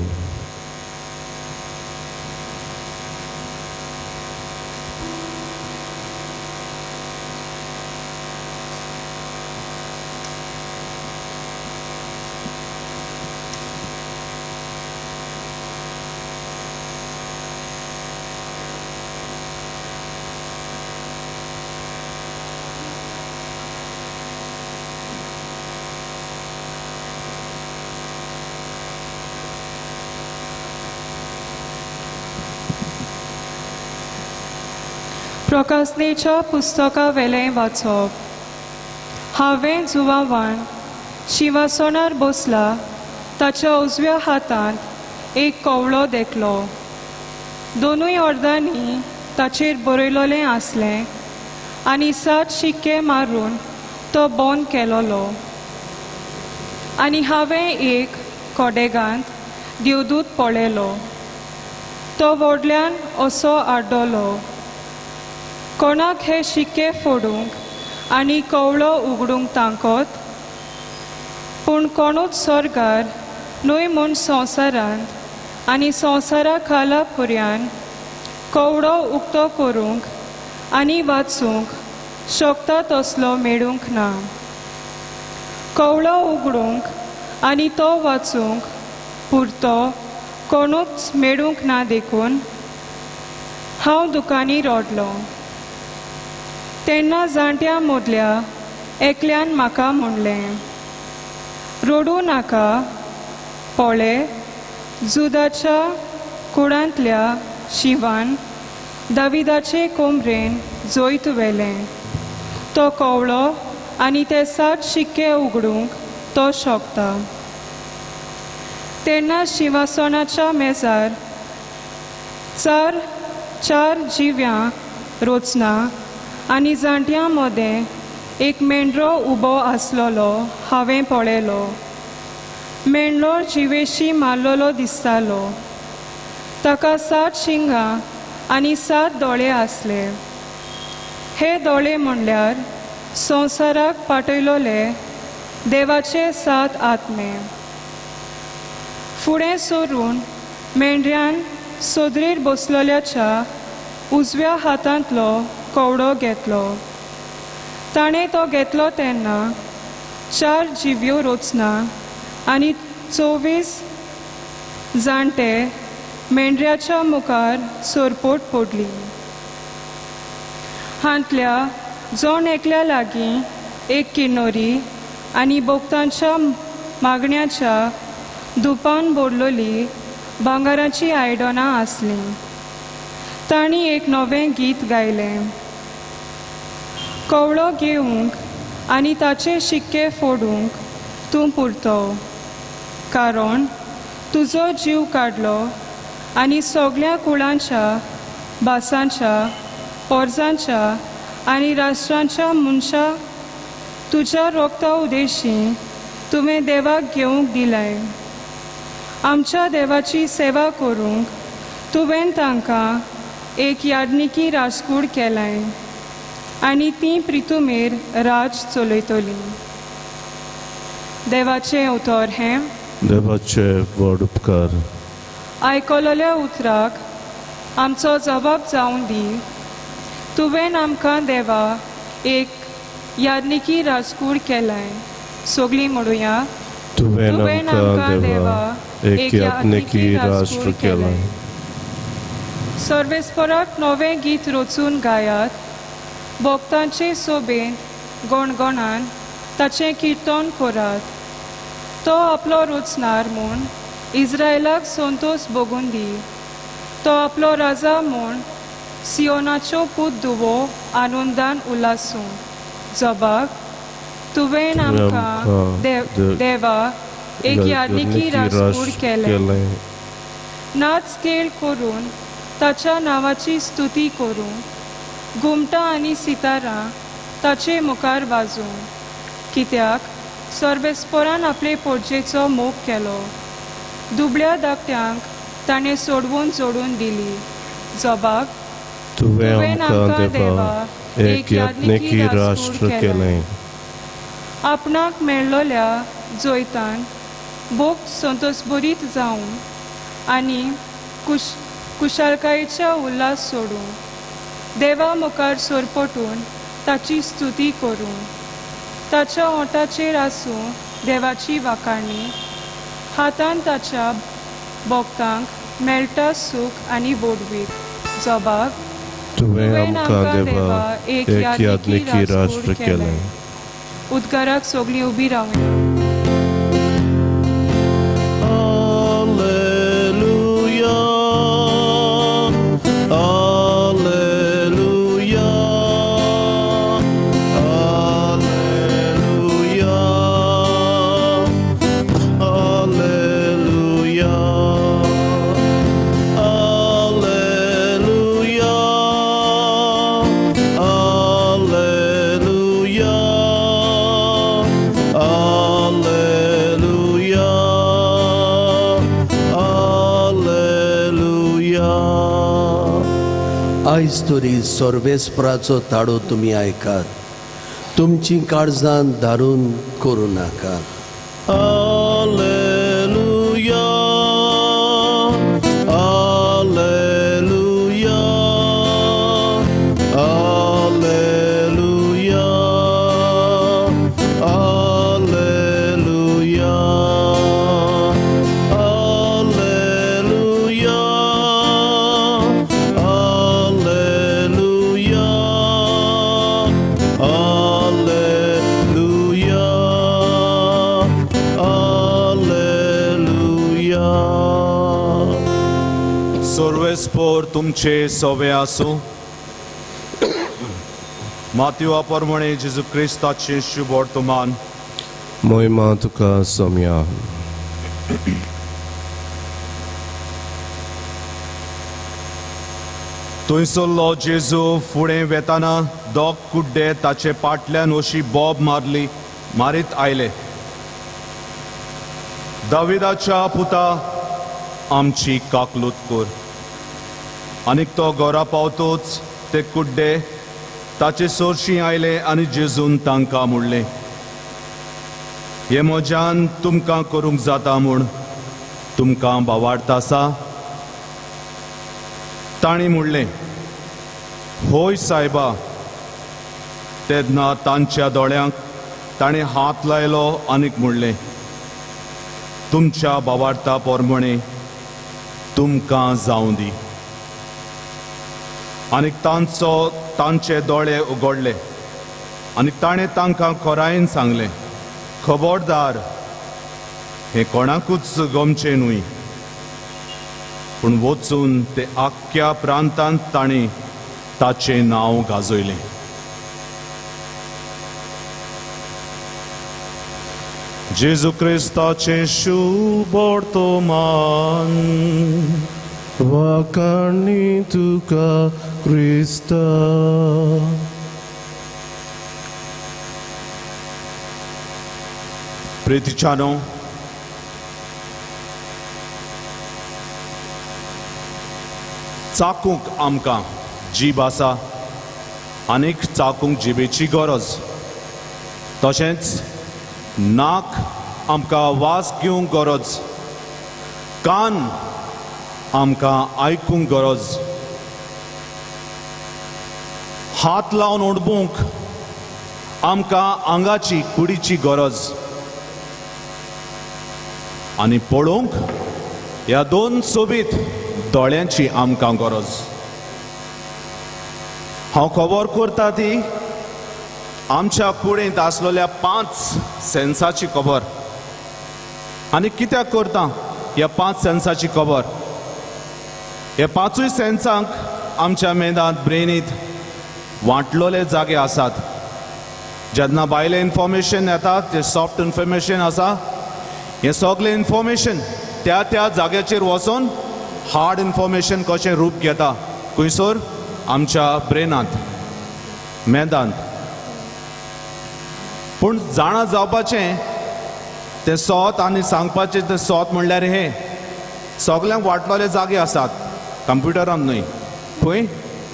S5: प्रकाशनेच्या पुस्तका वेलें वाचप. हांवें जुवावान शिवासनार बसला ताच्या उजव्या हातांत एक कवळो देखलो. दोनूय अर्दांनी ताचेर बरयलोलें आसलें आनी 7 शिक्के मारून तो बंद केलोलो. आनी हांवें एक कोडेगांत देवदूत पळयलो. तो व्हडल्यान असो आड्डलो, कोणाक हे शिक्के फोडूंक आनी कवळो उगडूंक तांकत? पूण कोणूच स्वर्गार न्हय म्हूण संवसारांत आनी संवसारा खाला पर्यान कवडो उक्तो करूंक आनी वाचूंक शकता तसलो मेळूंक ना. कवळो उगडूंक आनी तो वाचूंक पुरतो कोणूच मेळूंक ना देखून हांव दुकांनी रडलो. तेन्ना जाणट्यां मदल्या एकल्यान म्हाका म्हणलें, रडूं नाका, पळय जुदाच्या कुडांतल्या शिवान दाविदाचे कोमरेन जैत व्हेलें. तो कवळो आनी ते 7 शिक्के उगडूंक तो शकता. तेन्ना शिंवासनाच्या मेजार चार जिव्यां रोचना आनी जाणट्यां मदें एक मेंढरो उबो आसलेलो हांवें पळयलो. मेंढरो जिवेशी मारलेलो दिसतालो. ताका 7 शिंगां आनी 7 दोळे आसले. हे दोळे म्हणल्यार संवसाराक पाठयलोले देवाचे 7 आत्मे. फुडें सरून मेंढऱ्यान सोदरेर बसलेल्याच्या उजव्या हातांतलो कवडो घेतलो. ताणें तो घेतलो तेन्ना 4 जिव्यो रोचना आनी 24 जाणटे मेंढऱ्याच्या मुखार सरपोट पडली. हांतल्या जण एकल्या लागीं एक किन्नोरी आनी भक्तांच्या मागण्याच्या दुपान बोडलोली भांगराची आयदनां आसलीं. तांणी एक नवें गीत गायलें. कवळो घेवंक आनी ताचे शिक्के फोडूंक तूं पुरतो, कारण तुजो जीव काडलो आनी सगळ्या कुळांच्या, भासांच्या, पोरजांच्या आनी राष्ट्रांच्या मनशा तुज्या रोगता उदेशी तुवें देवाक घेवंक दिलाय. आमच्या देवाची सेवा करूंक तुवें तांकां एक याज्ञिकी राजकूड केलाय आनी ती प्रितुमेर राज चलयतली. देवाचें उतर हें.
S3: देवाचे व्हड उपकार.
S5: आयकलेल्या उतराक आमचो जबाब जावन दी. तुवें आमकां देवा एक याज्ञिकी राजकूड केलाय. सगळीं म्हणुया,
S3: तुवें आमकां देवा एक याज्ञिकी राष्ट्र केलाय.
S5: सर्वेस्पराक नवें गीत रचून गायात. भक्तांचे सोबेंत गणगणान ताचें किर्तन करात. तो आपलो रचणार म्हूण इस्रायलाक संतोष भोगून दी. तो आपलो राजा म्हूण सियोनाच्यो पूत धुवो आनंदान उल्हासूं. जबाब, तुवें आमकां देवा एक याज्ञिकी राजकूड केलें. नाच खेळ करून ताच्या नांवाची स्तुती करूं. घुमटां आनी सितारां ताचे मुखार वाजूं. कित्याक सर्वेस्परान आपले पोटजेचो मोग केलो. दुबळ्या धाकट्यांक ताणें सोडवून जोडून दिली. जबाब,
S3: तुवें आमकां देवा एक याज्ञिकी राष्ट्र केलें.
S5: आपणाक मेळ्ळोल्या जैतान भोग संतोषभरीत जावन आनी कुशालकायेच्या उल्हास सोडूं. देवा मुखार सरपटून ताची स्तुती करूं. ताच्या ओंठाचेर आसूं देवाची वाखाणी. हातान ताच्या भक्तांक मेळटा सूख आनी व्हडवीक. जबाब,
S3: तुवें आमकां देवा एक याज्ञिकी राष्ट्र केलें.
S5: उद्गाराक सगळीं उबी रावया.
S3: Alleluia, Alleluia, Alleluia.
S2: आयज तरी सर्वेस्पराचो ताळो तुमी आयकात, तुमची काळजां धारून करूं नाकात.
S3: Alleluia, Alleluia, Alleluia, Alleluia, Alleluia, Alleluia, Alleluia, Alleluia.
S4: सर्वेस्पोर तुमचे सवे आसूं. मातयो प्रमाणे जेजू क्रिस्ताचें शुभ वर्तमान.
S3: मोहिमा तुका सोम्या.
S4: थंयसरलो जेजू फुडें वेताना दोग कुड्डे ताचे पाटल्यान अशी बोब मारली मारीत आयले, दाविदाच्या पुता आमची काकलूत कर. आनीक तो घरा पावतोच ते कुड्डे ताचे सोरशी आयले आनी जेजून तांकां म्हणलें, हें म्हज्यान तुमकां करूंक जाता म्हूण तुमकां बावार्थ आसा? तांणी म्हणलें, होय सायबा. तेन्ना तांच्या दोळ्यांक ताणें हात लायलो आनीक म्हणलें, तुमच्या बावार्था प्रमाणे तुमकां जावं दी. आनीक तांचे दोळे उगडले आनी ताणें तांकां खोरायेन सांगलें, खबरदार, हें कोणाकूच गमचें न्हय. पूण वचून ते आख्ख्या प्रांतांत ताणें ताचें नांव गाजयलें. जेजू क्रिस्ताचें शुभ वर्तमान.
S3: वाखाणी तुका क्रिस्ता.
S4: प्रितीच्यानो, चाकूंक आमकां जीब आसा आनीक चाकूंक जिबेची गरज, तशेंच नाक आमकां वास घेवंक गरज, कान आमकां आयकूंक गरज, हात लावन ओडबूंक आमकां आंगाची कुडीची गरज, आनी पळोवंक ह्या दोन सोबीत दोळ्यांची आमकां गरज. हांव खबर करता ती आमच्या कुडींत आसलेल्या 5 सेन्साची खबर. आनी कित्याक करता ह्या 5 सेन्साची खबर? ह्या 5 सेन्सांक आमच्या मेंदांत ब्रेनींत वांटलोले जागे आसात. जेन्ना भायलें इन्फॉर्मेशन येता तें सॉफ्ट इन्फॉर्मेशन आसा, हें सगळें इन्फॉर्मेशन त्या त्या जाग्याचेर वचून हार्ड इन्फॉर्मेशन कशें रूप घेता खंयसर आमच्या ब्रेनांत मेंदांत. पूण जाणा जावपाचें तें सोत आनी सांगपाचें तें सोत म्हणल्यार हें सगल्यांक वांटलोले जागे आसात, कंप्युटरान न्हय, खंय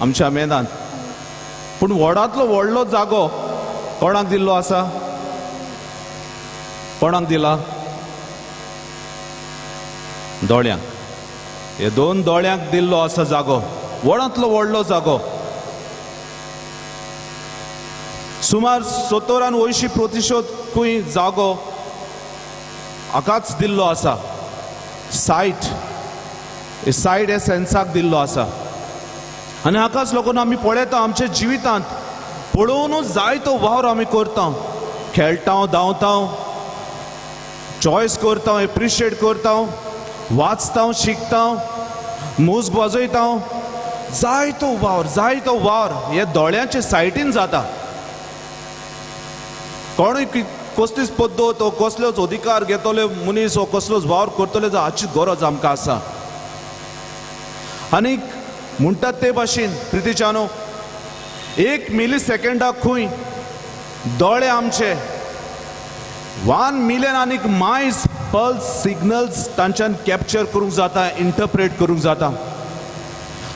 S4: आमच्या मेंदांत. पूण व्हडांतलो व्हडलो जागो कोणाक दिल्लो आसा? कोणाक दिला? दोळ्यांक. हे दोन दोळ्यांक दिल्लो आसा जागो, व्हडांतलो व्हडलो जागो. सुमार 70 आनी 80% खंय जागो हाकाच दिल्लो आसा, सायट. सायट हे सेन्साक दिल्लो आसा. आनी हाकाच लागून आमी पळयता आमच्या जिवितांत पळोवनूच जायतो वावर आमी करता, खेळटा, धांवता, चॉयस करता, एप्रिशिएट करता, वाचता, शिकता, मुज वाजयता, जायतो वावर जायतो वावर हे दोळ्यांचे सायटीन जाता. कोणूय कसलीच पद्दत ओ कसलोच अधिकार घेतले मनीस ओ कसलोच वावर करतले हाची गरज आमकां आसा. आनी म्हणटात ते भाशेन प्रितीच्यानो, 1 मिली सेकंडाक खंय दोळे आमचे 1 मिलियन आनीक मायल्स पल्स सिग्नल्स तांच्यान कॅप्चर करूंक जाता, इंटरप्रेट करूंक जाता.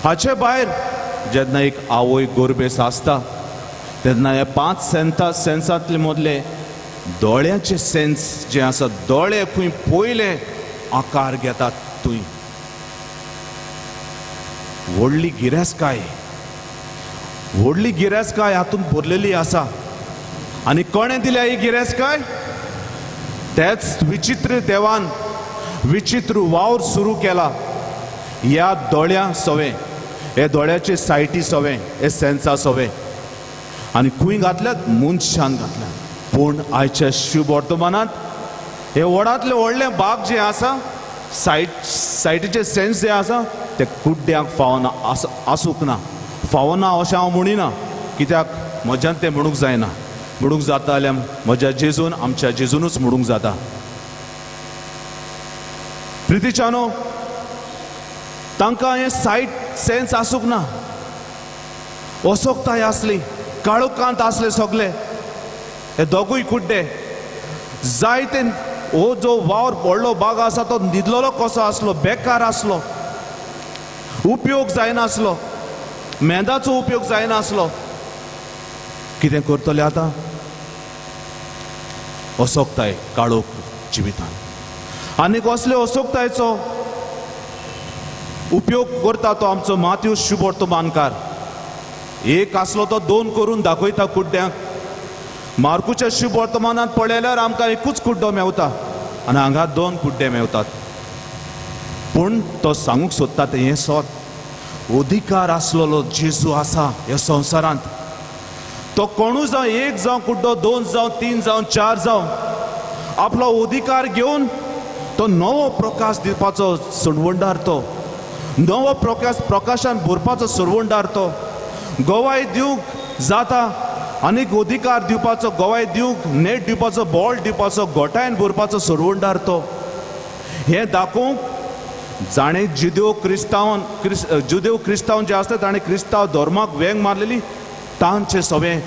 S4: हाचे भायर जेन्ना एक आवय गोरबेस आसता तेन्ना हे 5 सेन्सांतले मदले दोळ्याचे सेन्स जे आसा, दोळे खंय पयले आकार घेतात थंय व्हडली गिरेस्तकाय, व्हडली गिरेस्तकाय हातूंत भरलेली आसा. आनी कोणें दिल्या ही गिरेस्तकाय? तेच विचित्र देवान विचित्र वावर सुरू केला ह्या दोळ्यां सवें, हे दोळ्याचे सायटी सवें, हे सेन्सा सवें. आनी खंय घातल्यात? मनशान घातल्यात. पूण आयच्या शुभ वर्तमानांत हे व्हडांतले व्हडले भाग जे आसा, सायटीचे सेन्स जे आसा ते कुड्ड्यांक फावना, आसूंक ना, फावना अशें हांव म्हणिना, कित्याक म्हज्यान तें म्हणूंक जायना. म्हणूंक जाता जाल्यार म्हज्या जेजून, आमच्या जेजूनच म्हणूंक जाता. प्रितीच्यानो, तांकां हें सायट सेन्स आसूंक ना, असोकताय आसली, काळोखांत आसले सगले हे दोगूय कुड्डे. जायते हो जो वावर व्हडलो बाग आसा तो न्हिदलेलो कसो आसलो, बेकार आसलो, उपयोग जायनासलो, मेंदाचो उपयोग जायनासलो. कितें करतले आतां? असोकताय, काळोख जिवितान. आनी कसले असोकतायचो उपयोग करता तो आमचो माथ्यू शुभवर्तमानकार. एक आसलो तो 2 करून दाखयता कुड्ड्यांक. मार्कुच्या शुभवर्तमानांत पळयल्यार आमकां एकूच कुड्डो मेवता आनी हांगा 2 कुड्डे मेवतात. पूण तो सांगूंक सोदता तें हें सत, अधिकार आसलेलो जेजू आसा ह्या संवसारांत. तो कोणूय जावं, एक जावं कुड्डो, 2 जावं, 3 जावं, 4 जावं, आपलो अधिकार घेवन तो नवो प्रकाश दिवपाचो सरवंडार, तो नवो प्रकाश प्रकाशान भरपाचो सरवंडार, तो गवाय दिवंक जाता आनीक अधिकार दिवपाचो, गवाय दिवंक नेट दिवपाचो, बॉल दिवपाचो, गोठायन भरपाचो सरवंडार तो. हें दाखोवंक जाणें जुदेव क्रिस्तांव जे आसता ताणें क्रिस्तांव धर्माक वेंग मारलेली, तांचे सवें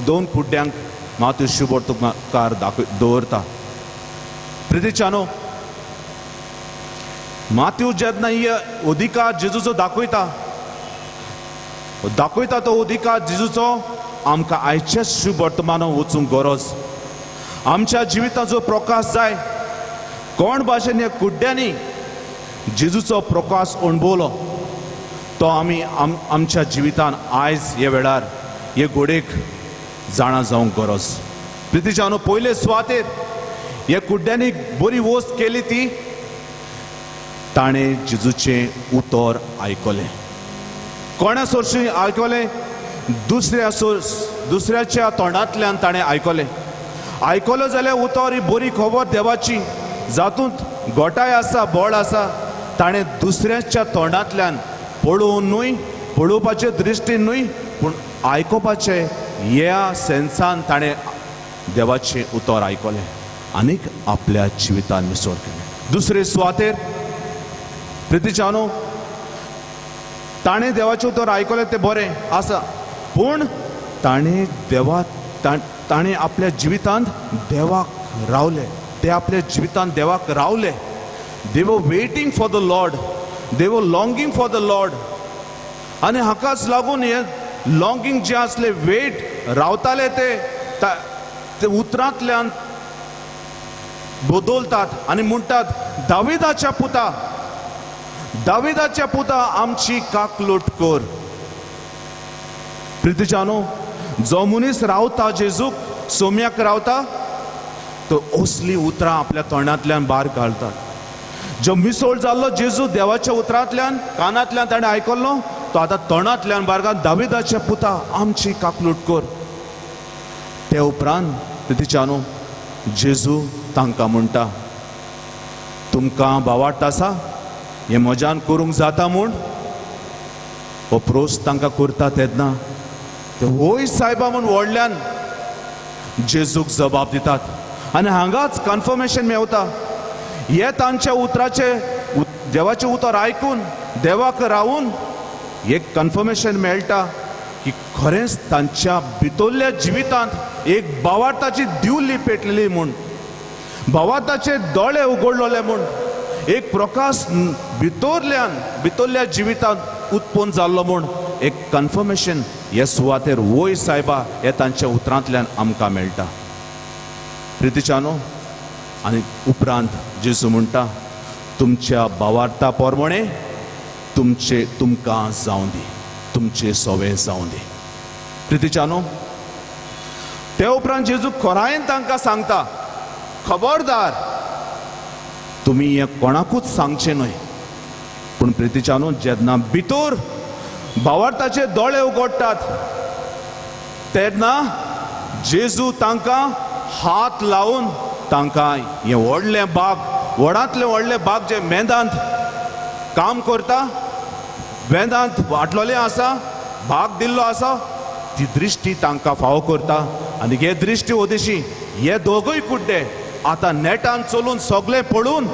S4: 2 कुड्ड्यांक माथ्यू शुभवर्तमानकार दाखय दवरता. प्रितीच्यानो, माथ्यू जेन्ना ही अधिकार जेजूचो दाखयता, दाखयता तो अधिकार जेजूचो आमकां आयच्याच शुभवर्तमानाक वचूंक गरज. आमच्या जिविताचो प्रकाश जाय. कोण भाशेन ह्या कुड्ड्यांनी जेजूचो प्रकाश अणभवलो तो आमी आमच्या जिवितान आयज हे वेळार हे घोडेक जाणा जावंक गरज. प्रितीच्यानो, पयले सुवातेर हे कुड्ड्यांनी बरी वस्त केली ती ताणें जेजूचें उतर आयकलें. कोणा सोरशी आयकलें? दुसऱ्याच्या तोंडांतल्यान ताणें आयकलें. आयकलो जाल्यार उतर ही बरी खबर देवाची, जातूंत गोठाय आसा, बळ आसा. ताणें दुसऱ्याच्या तोंडांतल्यान पळोवन न्हय, पळोवपाचे दृश्टीन न्हय, पूण आयकुपाचे ह्या सेन्सान ताणें देवाचें उतर आयकलें आनीक आपल्या जिवितान मिसळ केलें. दुसरे सुवातेर प्रितीच्यानो, ताणें देवाचें उतर आयकलें तें बरें आसा, पूण ताणें ताणें आपल्या जिवितांत देवाक रावले, ते आपल्या जिवितांत देवाक रावले. They were waiting for the Lord, they were longing for the Lord. आनी हाकाच लागून हें लॉंगींग जें आसलें, वेट रावताले ते उतरांतल्यान बदलतात आनी म्हणटात, दाविदाच्या पुता, दाविदाच्या पुता आमची काकलूट कर. प्रितीच्यानो, जो मनीस रावता जेजूक सोम्याक रावता तो असली उतरां आपल्या तोंडांतल्यान भायर घालतात. जो मिसोळ जाल्लो जेजू देवाच्या उतरांतल्यान कानांतल्यान ताणें आयकल्लो तो आतां तोंडांतल्यान भायर घाल, दाविदाच्या पुता आमची काकलूट कर. ते उपरांत प्रितीच्यानो, जेजू तांकां म्हणटा, तुमकां भावार्थ आसा हें म्हज्यान करूंक जाता म्हूण? हो प्रोस तांकां करता तेन्ना ते वय सायबा म्हूण व्हडल्यान जेजूक जबाब दितात. आनी हांगाच कन्फर्मेशन मेवता, हे तांच्या उतराचे देवाचें उतर आयकून देवाक रावून एक कन्फर्मेशन मेळटा की खरेंच तांच्या भितरल्या जिवितांत एक भावार्थाची दिवली पेटलेली म्हूण, भावार्थाचे दोळे उगडलेले म्हूण, एक प्रकाश भितरल्यान भितरल्या जिवितांत उत्पन्न जाल्लो म्हूण एक कन्फर्मेशन हे सुवातेर वय सायबा हे तांच्या उतरांतल्यान आमकां मेळटा. प्रितीच्यानो, आनी उपरांत जेजू म्हणटा तुमच्या भावार्था प्रमाणे तुमचे तुमकां जावं दी, तुमचे सवे जावं दी. प्रितीच्यानो, ते उपरांत जेजू खोरायेन तांकां सांगता खबरदार तुमी हें कोणाकूच सांगचें न्हय. पूण प्रितीच्यानो, जेन्ना भितर भावार्थाचे दोळे उगडटात तेन्ना जेजू तांकां हात लावन तांकां हें व्हडलें बाग, व्हडांतलें व्हडलें बाग जें मेंदांत काम करता, वेंदांत वाटलोलें आसा, भाग दिल्लो आसा, ती दृश्टी तांकां फावो करता. आनी हे दृश्टी ओदेशी हे दोगूय कुड्डे आतां नेटान चलून सगळें पळोवन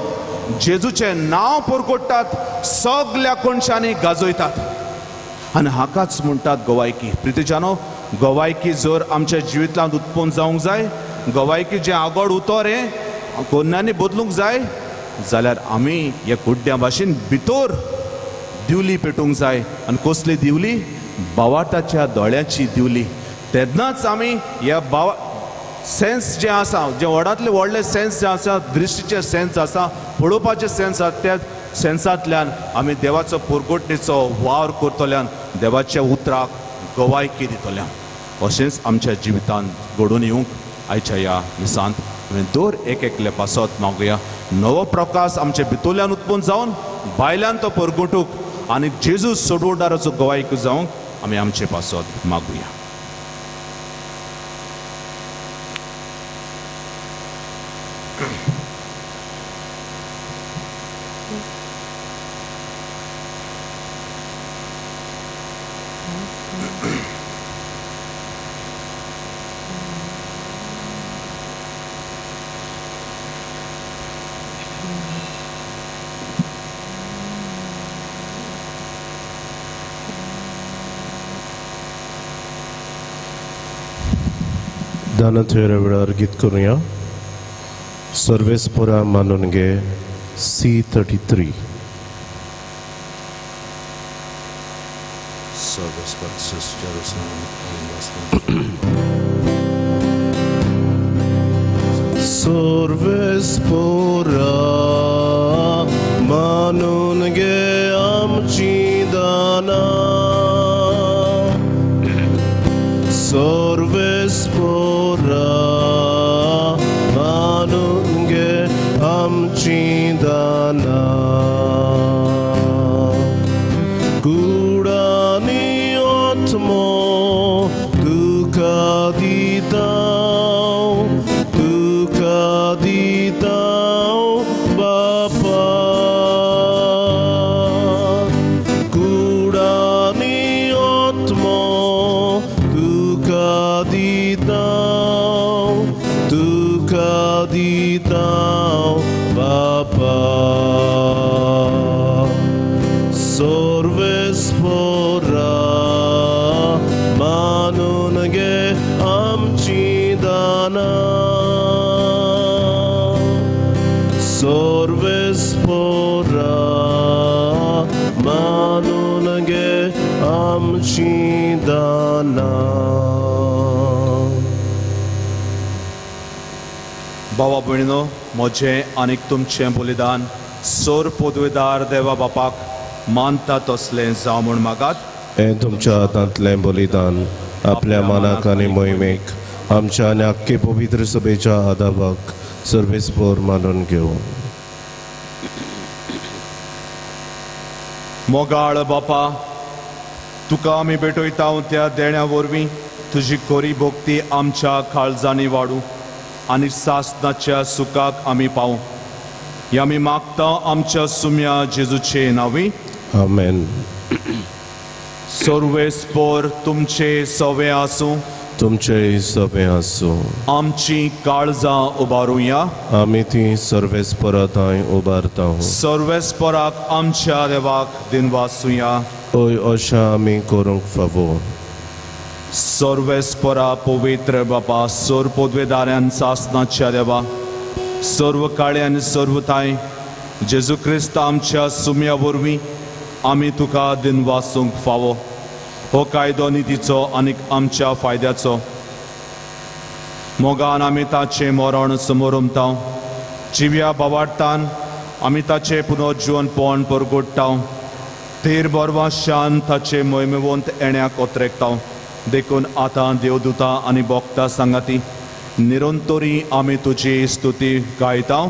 S4: जेजूचें नांव परगट्टात, सगल्या कोनशांनी गाजयतात. आनी हाकाच म्हणटात गोवायकी. प्रितीच्यानो, गोवायकी जर आमच्या जिवितांत उत्पन्न जावंक जाय, गोवायकी जें आगोड उतर हें कोन्यांनी बदलूंक जाय जाल्यार आमी ह्या कुड्ड्यां भाशेन भितर दिवली पेटूंक जाय. आनी कसली दिवली? भावार्थाच्या दोळ्याची दिवली. तेन्नाच आमी ह्या भावा सेन्स जें आसा, जें व्हडांतलें व्हडलें सेन्स जें आसा, दृश्टीचें सेन्स आसा, पळोवपाचें सेन्स आसा, त्या सेन्सांतल्यान आमी देवाचो पुरगुटणेचो वावर करतल्यान देवाच्या उतराक गवायकी दितल्यान अशेंच आमच्या जिवितांत घडून येवंक आयच्या ह्या मिसांत आमी दर एक एकले पासत मागुया. नवो प्रकाश आमच्या भितरल्यान उत्पन्न जावन भायल्यान तो परगटूंक आनी जेजू सोडवणदाराचो गवायकी जावंक आमी आमचे पासत मागुया.
S3: दानाच्या वेळार गीत करूया. सर्वेस्पोरा मानून घे, C33.
S6: सर्वेस्पोरा मानून घे आमची दाना, सर्वेस्पोरा मानून घे आमची दाना. कुडानी आत्मो तुका दितां, तुका दितां बापा. कुडानी आत्मो तुका दितां, तुका दितां बापा. सर्वेस्पोरा मानून घे आमची दाना, सर्वेस्पोरा मानून घे आमची दाना.
S4: बाबा भयणीनो, म्हजें आनीक तुमचें बलिदान सोर पदवेदार देवा बापाक मानता तसलें जावं म्हूण मागात.
S3: हें तुमच्या हातांतलें बलिदान आपल्या मानाक आनी मोहिमेक आमच्या आनी आख्खे पवित्र सभेच्या आदाबाक सर्वेस्पोर मानून घेवं.
S4: मोगाळ बापा, तुका आमी भेटयता त्या देण्या वरवीं तुजी खरी भक्ती आमच्या काळजांनी वाडूं आनी सासनाच्या सुखाक आमी पावूं. हे आमी मागता आमच्या सुम्या जेजूचे नांवी.
S3: आमेन.
S4: सर्वेस्पोर तुमचे सवे आसूं,
S3: तुमचे सवे आसूं.
S4: आमची काळजां उबारुया,
S3: आमी ती सर्वेस्पोरा थंय उबारता.
S4: सर्वेस्पोराक आमच्या देवाक दिनवासुया.
S3: हय, अशें आमी करूंक फावो.
S4: सर्वेस्पोरा पवित्र बापा, सोर पदवेदारान सासनाच्या देवा, सर्व काळे आनी सर्व थांय जेजू क्रिस्त आमच्या सुम्या वरवीं आमी तुका दिनवासूंक फावो. हो कायदो नितीचो आनी आमच्या फायद्याचो. मोगान आमी ताचें मरण समोरमता, जिव्या बावाडतान आमी ताचें पुनर्जीवनपण परगोडटा, थीर बरवाशान ताचे मोहिमेवंत येण्याक ओतरेकता. देखून आतां देवदूता आनी भोक्ता सांगाती निरंतरी आमी तुजी स्तुती गायता.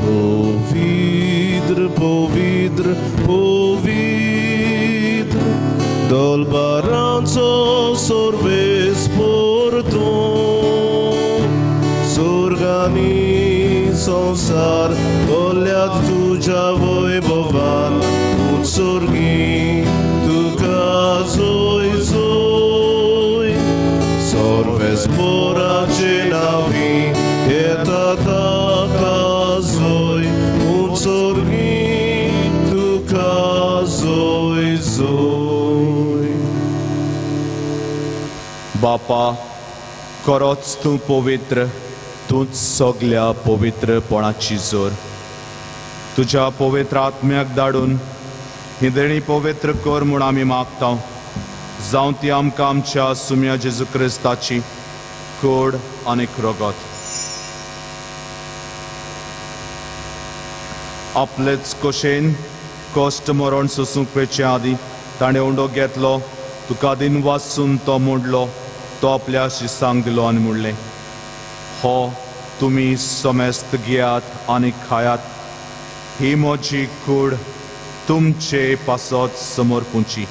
S6: पवित्र पवित्र पवित्र दलबारांचो सर्वेस्पर तूं, स्वर्गानी संवसार भरल्यात तुज्या वैभवान, उत्सर्गी तुका जोय जोय. सर्वेस्पराचे नांवी येता ताका जोय, उत्सर्गी तुका जोय जोय.
S4: बापा, खरोच तूं पवित्र, तूंच सगल्या पवित्रपणाची जोर. तुज्या पवित्र आत्म्याक धाडून ही देणी पवित्र कर म्हूण आमी मागता. जावं ती आमकां आमच्या सुम्या जेजू क्रिस्ताची कोड आनी रगत. आपलेच कशेन कश्ट मरण सोसूंक पेचे आदीं ताणें उंडो घेतलो, तुका दिन वाचून तो मोडलो, तो आपल्या शिसांक दिलो आनी म्हणलें, हो तुमी समेस्त घेयात आनी खायात, ही म्हजी कूड तुमचे पासत समर्पुची.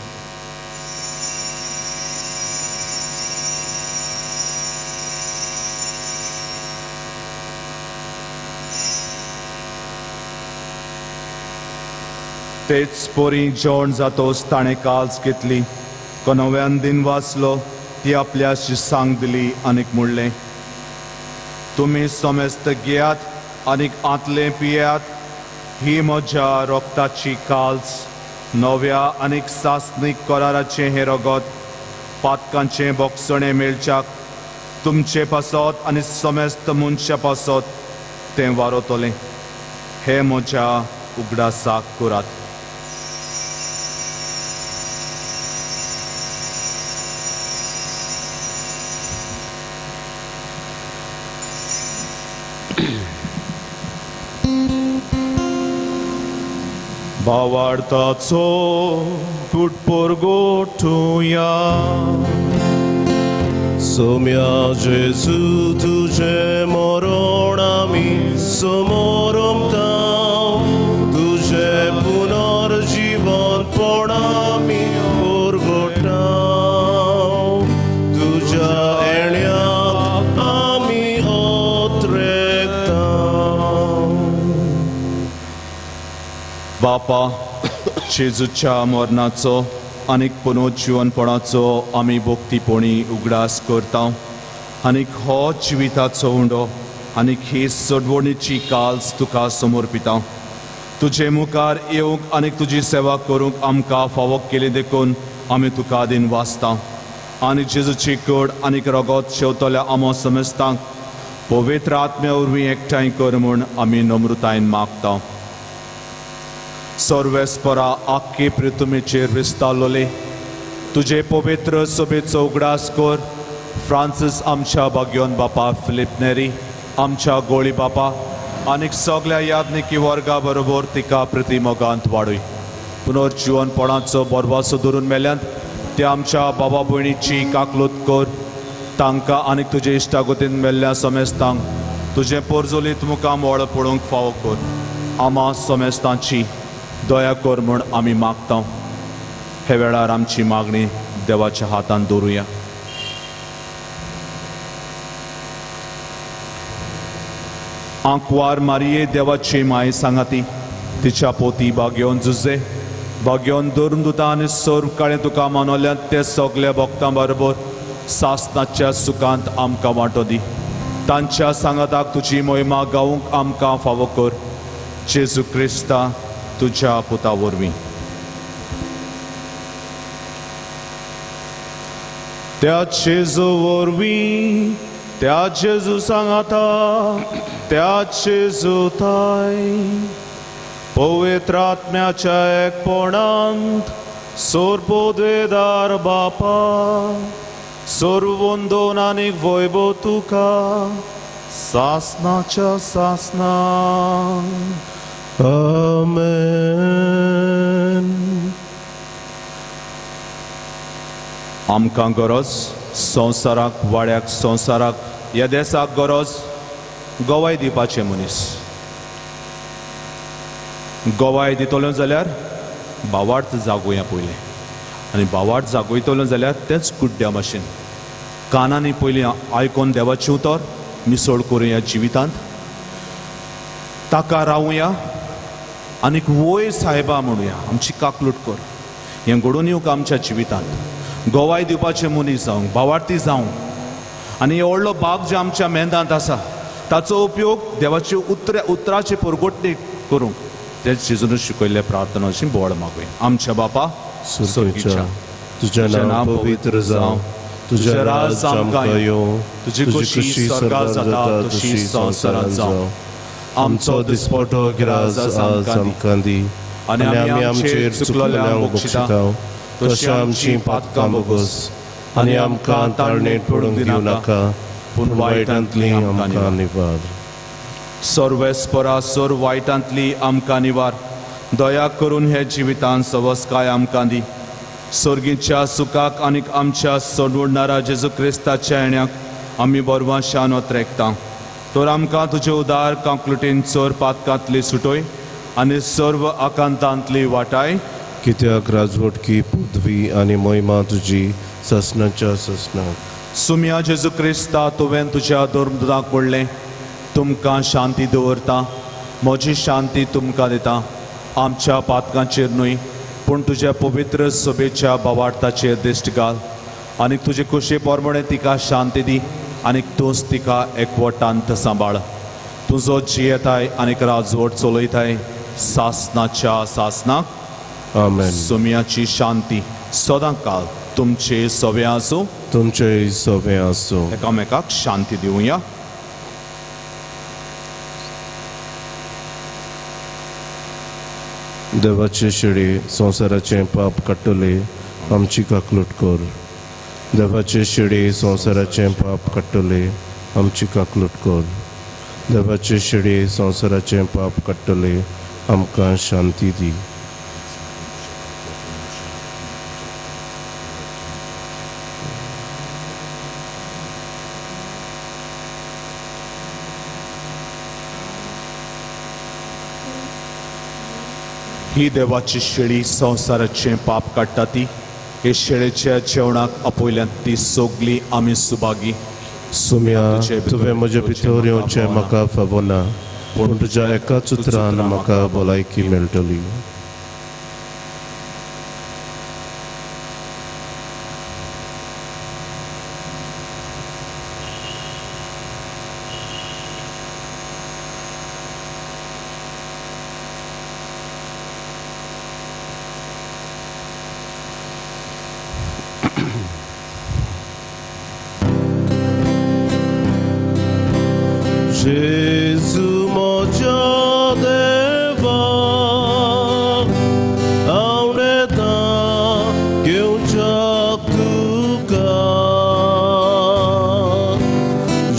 S4: तेच परी जेवण जातोच ताणें काल्स घेतली, नव्यान दिन वाचलो, ती आपल्या शिसांक दिली आनीक म्हणलें, तुमी समेस्त घेयात आनीक आंतलें पियात, ही म्हज्या रक्ताची काल्स, नव्या आनीक सासणीक कराराचें हें रगत, पातकांचें बोगसणें मेळच्याक तुमचे पासत आनी समेस्त मनशा पासत तें वारवतलें. हें म्हज्या उगडासाक करात. भावार्थाचो गुटपोरगोटुया.
S6: सोम्या जेजू तुजें मरण आमी समोरमता, तुजें पुनर्जीवनपण आमी परगोटा, तुज्या येण्याक आमी ओतरेकता.
S4: बापा, जेजूच्या मरणाचो आनीक पुनर्जीवनपणाचो आमी भक्तीपणी उगडास करता आनीक हो जिविताचो उंडो आनीक ही सोडवणीची काल्स तुका समर्पिता. तुजे मुखार येवंक आनीक तुजी सेवा करूंक आमकां फावो केली देखून आमी तुका दिन वाचता. आनी जेजूची कड आनीक रगत शेवतल्या आमो समेस्तांक पवित्र आत्म्या वरवीं एकठांय कर म्हूण आमी नम्रतायेन मागता. सर्वेस्परा आख्खे पृथ्वीचेर विस्तारलोले तुजे पवित्र सभेचो उगडास कर. फ्रांसीस आमच्या बाग्योन बापा, फिलीप नेरी आमच्या गोळी बापा आनीक सगल्या यादनिकी वर्गा बरोबर तिका प्रतिमोगांत वाडय. पुनर्जीवनपणाचो बरवासो धरून मेल्यांत त्या आमच्या बाबा भयणीची काकलूत कर. तांकां आनीक तुजे इश्टागतीन मेल्ल्या समेस्तांक तुजें पोरजोलीत मुखाम वळ पळोवंक फावो कर. आमा समेस्तांची दया कर म्हूण आमी मागता. हे वेळार आमची मागणी देवाच्या हातान दवरुया. आंकवार मारिये देवाची माय सांगाती, तिच्या पोती बागेवन जुजे बागेवन धरून दुता आनी सर्व काळें तुका मानवल्यात ते सगल्या भक्तां बरोबर सासनाच्या सुखांत आमकां वांटो दी. तांच्या सांगाताक तुजी मोहिमा गावंक आमकां फावो कर. जेजू क्रिस्ता तुज्या पुता वरवीं. त्या जेजू वरवीं, त्या जेजू सांगाता, त्या जेजू ताय पवित्र आत्म्याच्या एकपणांत सोरपोद्वेदार बापा सर्वंदोन आनी वैभव तुका सासनाच्या सासना.
S3: आमेन.
S4: आमकां गरज संवसाराक वाड्याक संवसाराक ह्या देसाक गरज गवाय दिवपाचें मनीस. गवाय दितलो जाल्यार भावार्थ जागोवया पयलें आनी भावार्थ जागयतलो जाल्यार तेंच गुड्ड्या भाशेन कानांनी पयलीं आयकोन देवाचें उतर मिसळ करुया जिवितांत, ताका रावुया आनीक वय सायबा म्हणुया, आमची काकलूट कर. हें घडोवन येवंक आमच्या जिवितांत गवाय दिवपाचें मनीस जावंक, भावार्थी जावंक आनी हे व्हडलो भाग जे आमच्या मेंदांत आसा ताचो उपयोग देवाचे उतराचे परगटणी करूंक तें जेजून शिकयल्ले प्रार्थनाची बोळ मागूया. आमच्या बापा
S3: स्वर्गीच्या, तुजें नांव पवित्र जावं, तुजें राज आमकां येवं, तुजी खुशी स्वर्गार जाता तशी संवसारांत जावं. आमचो दिसपटो ग्रास आज आमकां दी आनी आमी आमचेर चुकलोल्यांक बक्षिता तशें आमचीं पातकां बोगस आनी आमकां ताळणेंत पडूंक दिवं नाका, पूण वायटांतली आमकां निवार.
S4: सर्वेस्परा सर्व वायटांतली आमकां निवार. दया करून हे जिवितान सवस्काय आमकां दी. स्वर्गीच्या सुखाक आनीक आमच्या सोडवणारा जेजू क्रिस्ताच्या येण्याक आमी बरवाशान ओत्रेकता. तर आमकां तुजे उदार कांकलुटीन चोर पातकांतली सुटोय आनी सर्व आकांतांतली वाटाय.
S3: कित्याक राजवटकी पदवी आनी महिमा तुजी ससनाच्या ससनाक.
S4: सुम्या जेजू क्रिस्ता, तुवें तुज्या धर्मदूताक पडलें, तुमकां शांती दवरता, म्हजी शांती तुमकां दिता. आमच्या पातकांचेर न्हय पूण तुज्या पवित्र सभेच्या भावार्थाचेर दिश्ट घाल आनी तुजे कुशी प्रमाणे तिका शांती दी आनी तूंच तिका एकवटांत सांबाळ. तुजो जियेताय आनीक राजवट चलयताय सासनाच्या सासनाक.
S3: आमेन.
S4: सुम्याची शांती सदां काल तुमचे सवे आसूं,
S3: तुमचे सवे आसूं.
S4: एकामेकाक शांती दिवया.
S3: देवाचे शेळी संवसाराचें पाप काडटले, आमची काकलूट कर. देवाचे शेळी संवसाराचें पाप काडटले, आमची काकलूट कर. देवाचे शेळी संवसाराचें पाप काडटले, आमकां शांती दी.
S4: ही देवाची शेळी संवसाराचें पाप काडटा ती हे शेळेच्या जेवणाक आपयल्यान ती सगली आमी सुभागी.
S3: सुम्या, तुवें म्हजे भितर येवचें म्हाका फावना, पूण तुज्या एकाच उतरान म्हाका भलायकी मेळटली. Gesù moja deva auneta घेवच्याक तुका.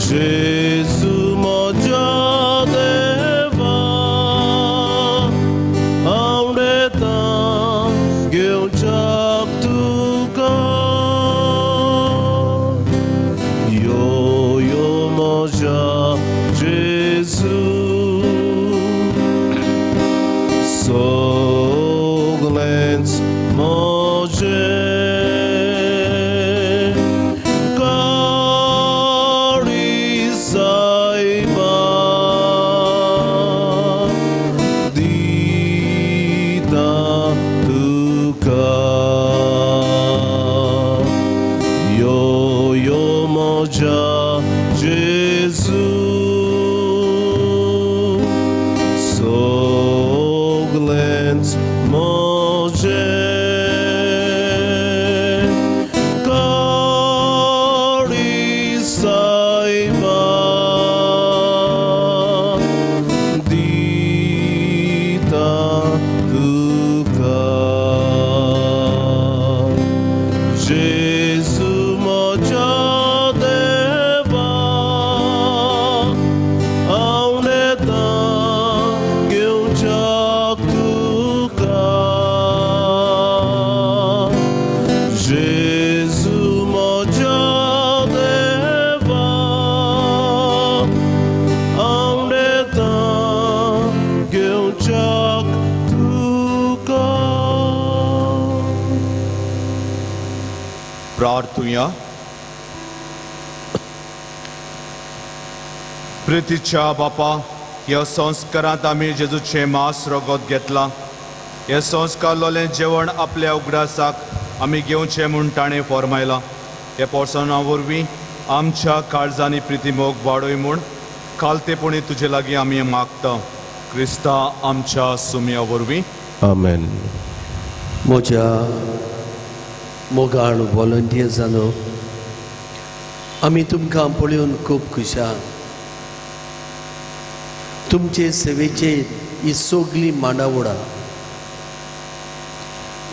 S3: Gesù moja deva auneta घेवच्याक तुका. यो यो moja Gesù, soglenc može kari saiba dita tuka. Yo yo moja Gesù, soglenc može kari saiba dita
S4: प्रार्थुया. प्रितीच्या बापा, ह्या संस्कारांत आमी जेजूचें मांस रगत घेतलां. हे संस्कारलोलें जेवण आपल्या उगडासाक आमी घेवचें म्हूण ताणें फॉर्मायलां. हे पोर्सना वरवीं आमच्या काळजांनी प्रितीमोग वाडय म्हूण खालतेपणी तुजे लागीं आमी मागता, क्रिस्ता आमच्या सुमया वरवीं.
S3: आमेन.
S2: म्हज्या मोगाळ व्हॉलंटियर्सांनो, आमी तुमकां पळोवन खूब खुशाल. तुमचे सेवेचेर ही सगळी मांडावळा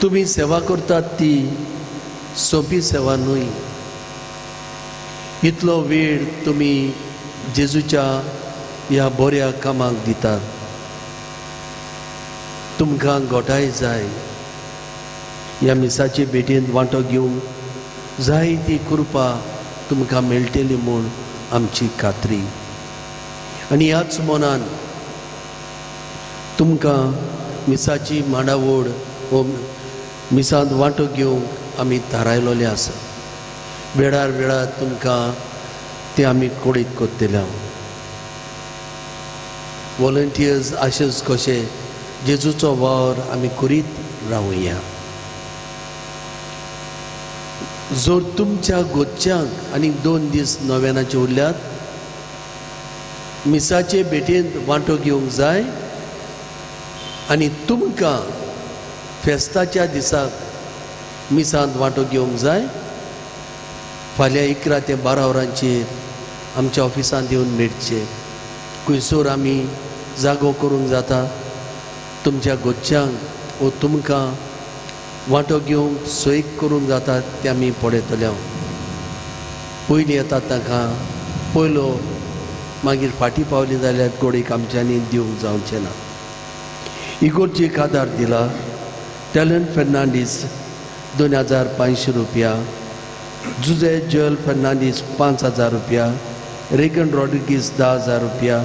S2: तुमी सेवा करतात ती सोंपी सेवा न्हय. इतलो वेळ तुमी जेजूच्या ह्या बऱ्या कामाक दितात. तुमकां गोठाय जाय, ह्या मिसाचे भेटेंत वांटो घेवंक जाय ती कृपा तुमकां मेळटली म्हूण आमची खात्री. आनी ह्याच मनान तुमकां मिसाची मांडावळ वो मिसांत वांटो घेवंक आमी थारायलोलें आसा. वेळार वेळार तुमकां तें आमी कोडीत करतले. व्हॉलंटियर्स अशेंच कशें जेजूचो वावर आमी करीत रावया. जर तुमच्या गोच्यांक आनीक 2 दीस नव्यानाचे उरल्यात, मिसाचे भेटेंत वांटो घेवंक जाय आनी तुमकां फेस्ताच्या दिसाक मिसांत वांटो घेवंक जाय, फाल्यां 11 ते 12 वरांचेर आमच्या ऑफिसांत येवन मेळचें. खुंयसर आमी जागो करूंक जाता तुमच्या गोच्यांक वो तुमकां वांटो घेवंक सोय करूंक जाता तें आमी पळयतले. पयलीं येतात तांकां पयलो, मागीर फाटीं पावली जाल्यार गोडीक आमच्यांनी दिवंक जावचें ना. इगोर्जेक आदार दिला टॅलन फेर्नांडीस 2500 रुपया, जुजे जल फेर्नांडीस 5000 रुपया, रेगन रॉड्रिगीस 10,000 रुपया,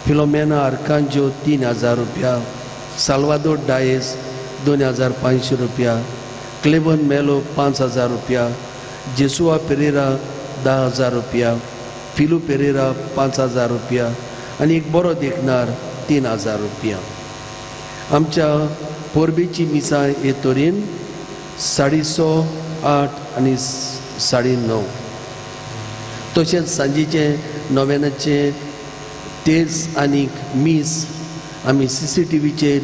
S2: फिलोमेना आर्कांजो 3000 रुपया, साल्वादोर डायस 2500 रुपया, क्लेवन मेलो 5000 रुपया, जेसुआ पेरेरा 10,000 रुपया, फिलू पेरेरा 5000 रुपया आनी एक बरो देखणार 3000 रुपया. आमच्या परबेची मिसां हे तरेन 6:30, 8 आनी 9:30. तशेंच सांजेचें नव्यानाचें तेज आनी मीस आमी CCTVचेर,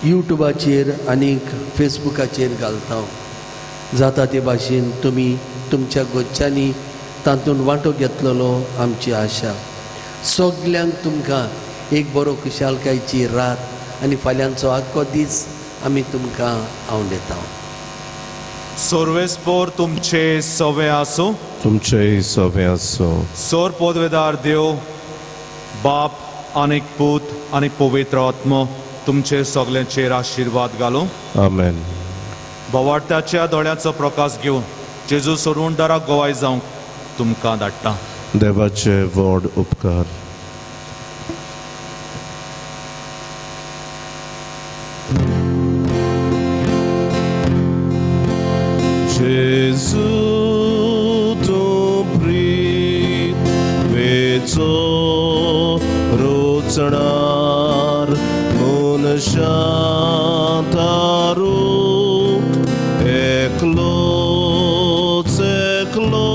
S2: युट्यूबाचेर आनी फेसबुकाचेर घालता. जाता ते भाशेन तुमी तुमच्या गोच्यांनी तातूंत वांटो घेतलेलो आमची आशा. सगल्यांक तुमकां एक बरो खुशालकायेची रात आनी फाल्यांचो आख्खो दीस आमी तुमकां आवडेता.
S4: सर्वेस्पोर तुमचे सवे आसूं,
S3: तुमचे सवे आसूं.
S4: सोर पोदवेदार देव बाप आनी पूत आनी पवित्र आत्मो तुमचे सगल्यांचेर आशिर्वाद घालूं.
S3: आमेन.
S4: बोवाळत्याच्या दोळ्यांचो प्रकाश घेवन जेजू सोडूनदाराक गोवाय जावंक तुमकां धाडटा.
S3: देवाचे व्हड उपकार. जेजू तूं प्रीत वेचो रोचणार मनशां तारूक एकलोच एकलो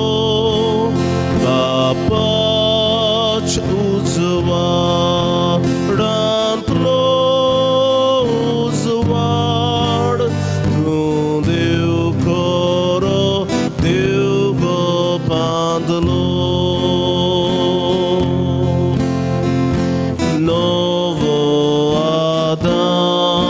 S3: बापाच उजवाडांतलो उजवाड तूं देव खरो देव गोपांतलो नवो आदाम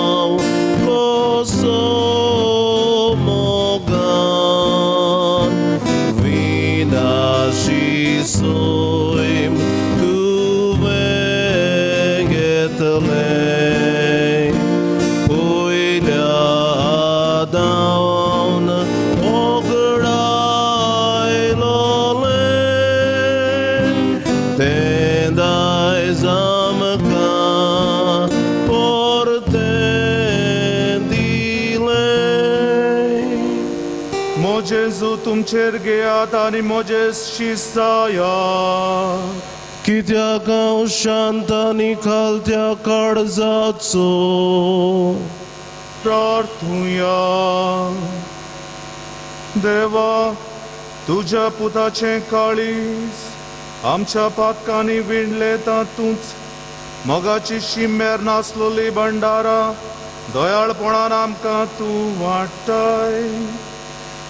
S4: जेजू तुमचेर घेयात आनी म्हजे शिसायात.
S3: कित्याक हांव शांत आनी खालत्या काळजाचो.
S4: प्रार्थुया. देवा, तुज्या पुताचें काळीज आमच्या पातकांनी विणले तातूंच मोगाची शिमेर नासलोली भंडारा दयाळपणान आमकां तूं वाडटाय.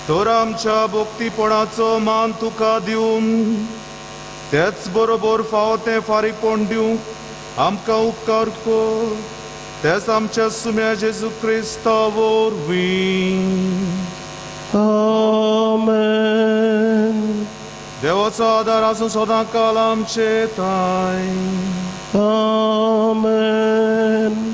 S4: तर आमच्या भक्तीपणाचो मान तुका दिवन तेच बरोबर फावो तें फारीकपण दिवंक आमकां उपकार कर, तेच आमच्या सुम्या जेजू क्रिस्ता वरवीं.
S3: आमेन.
S4: देवाचो आदार आसूं सदां काल आमचे ताय.
S3: आमेन.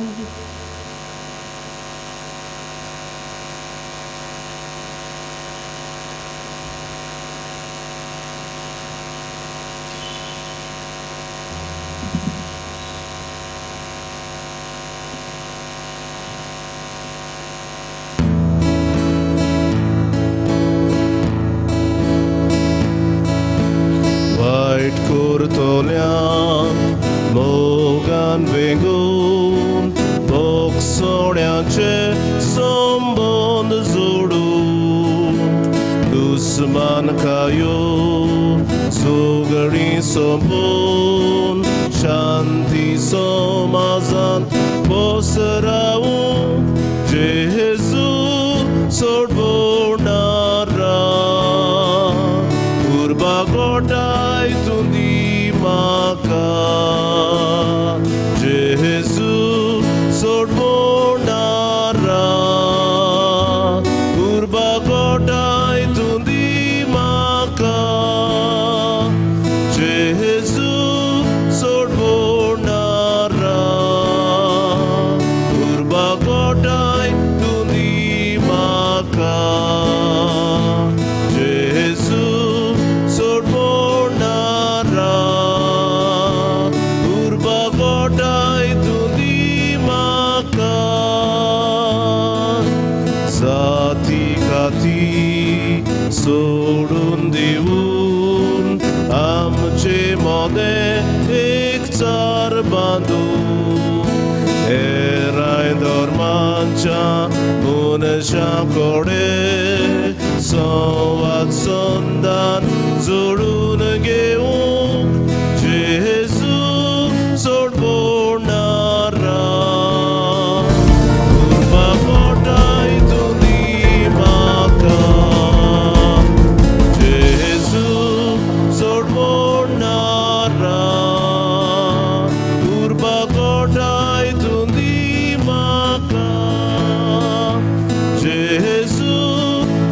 S3: वायट करतल्यांक मोगान वेंगून भोगसोण्याचे संबंद जोडून दुस्मान कायो सगळीं सोंपून शांती समाजांत पसरावूंक जेजू सोडवणारा उर्बा गोठाय तूं दी म्हाका. जेजू सोडवणारा उर्बा गोठाय तूं दी म्हाका. जेजू सोडवणारा उर्बा गोठाय तूं दी म्हाका. जेजू सोडवणारा उर्बा गोठाय तूं दी म्हाका. जाती काती सोडून दिवन आमचे मोदें एकचार बांदून हेराय धर्मांच्या मनशां कडेन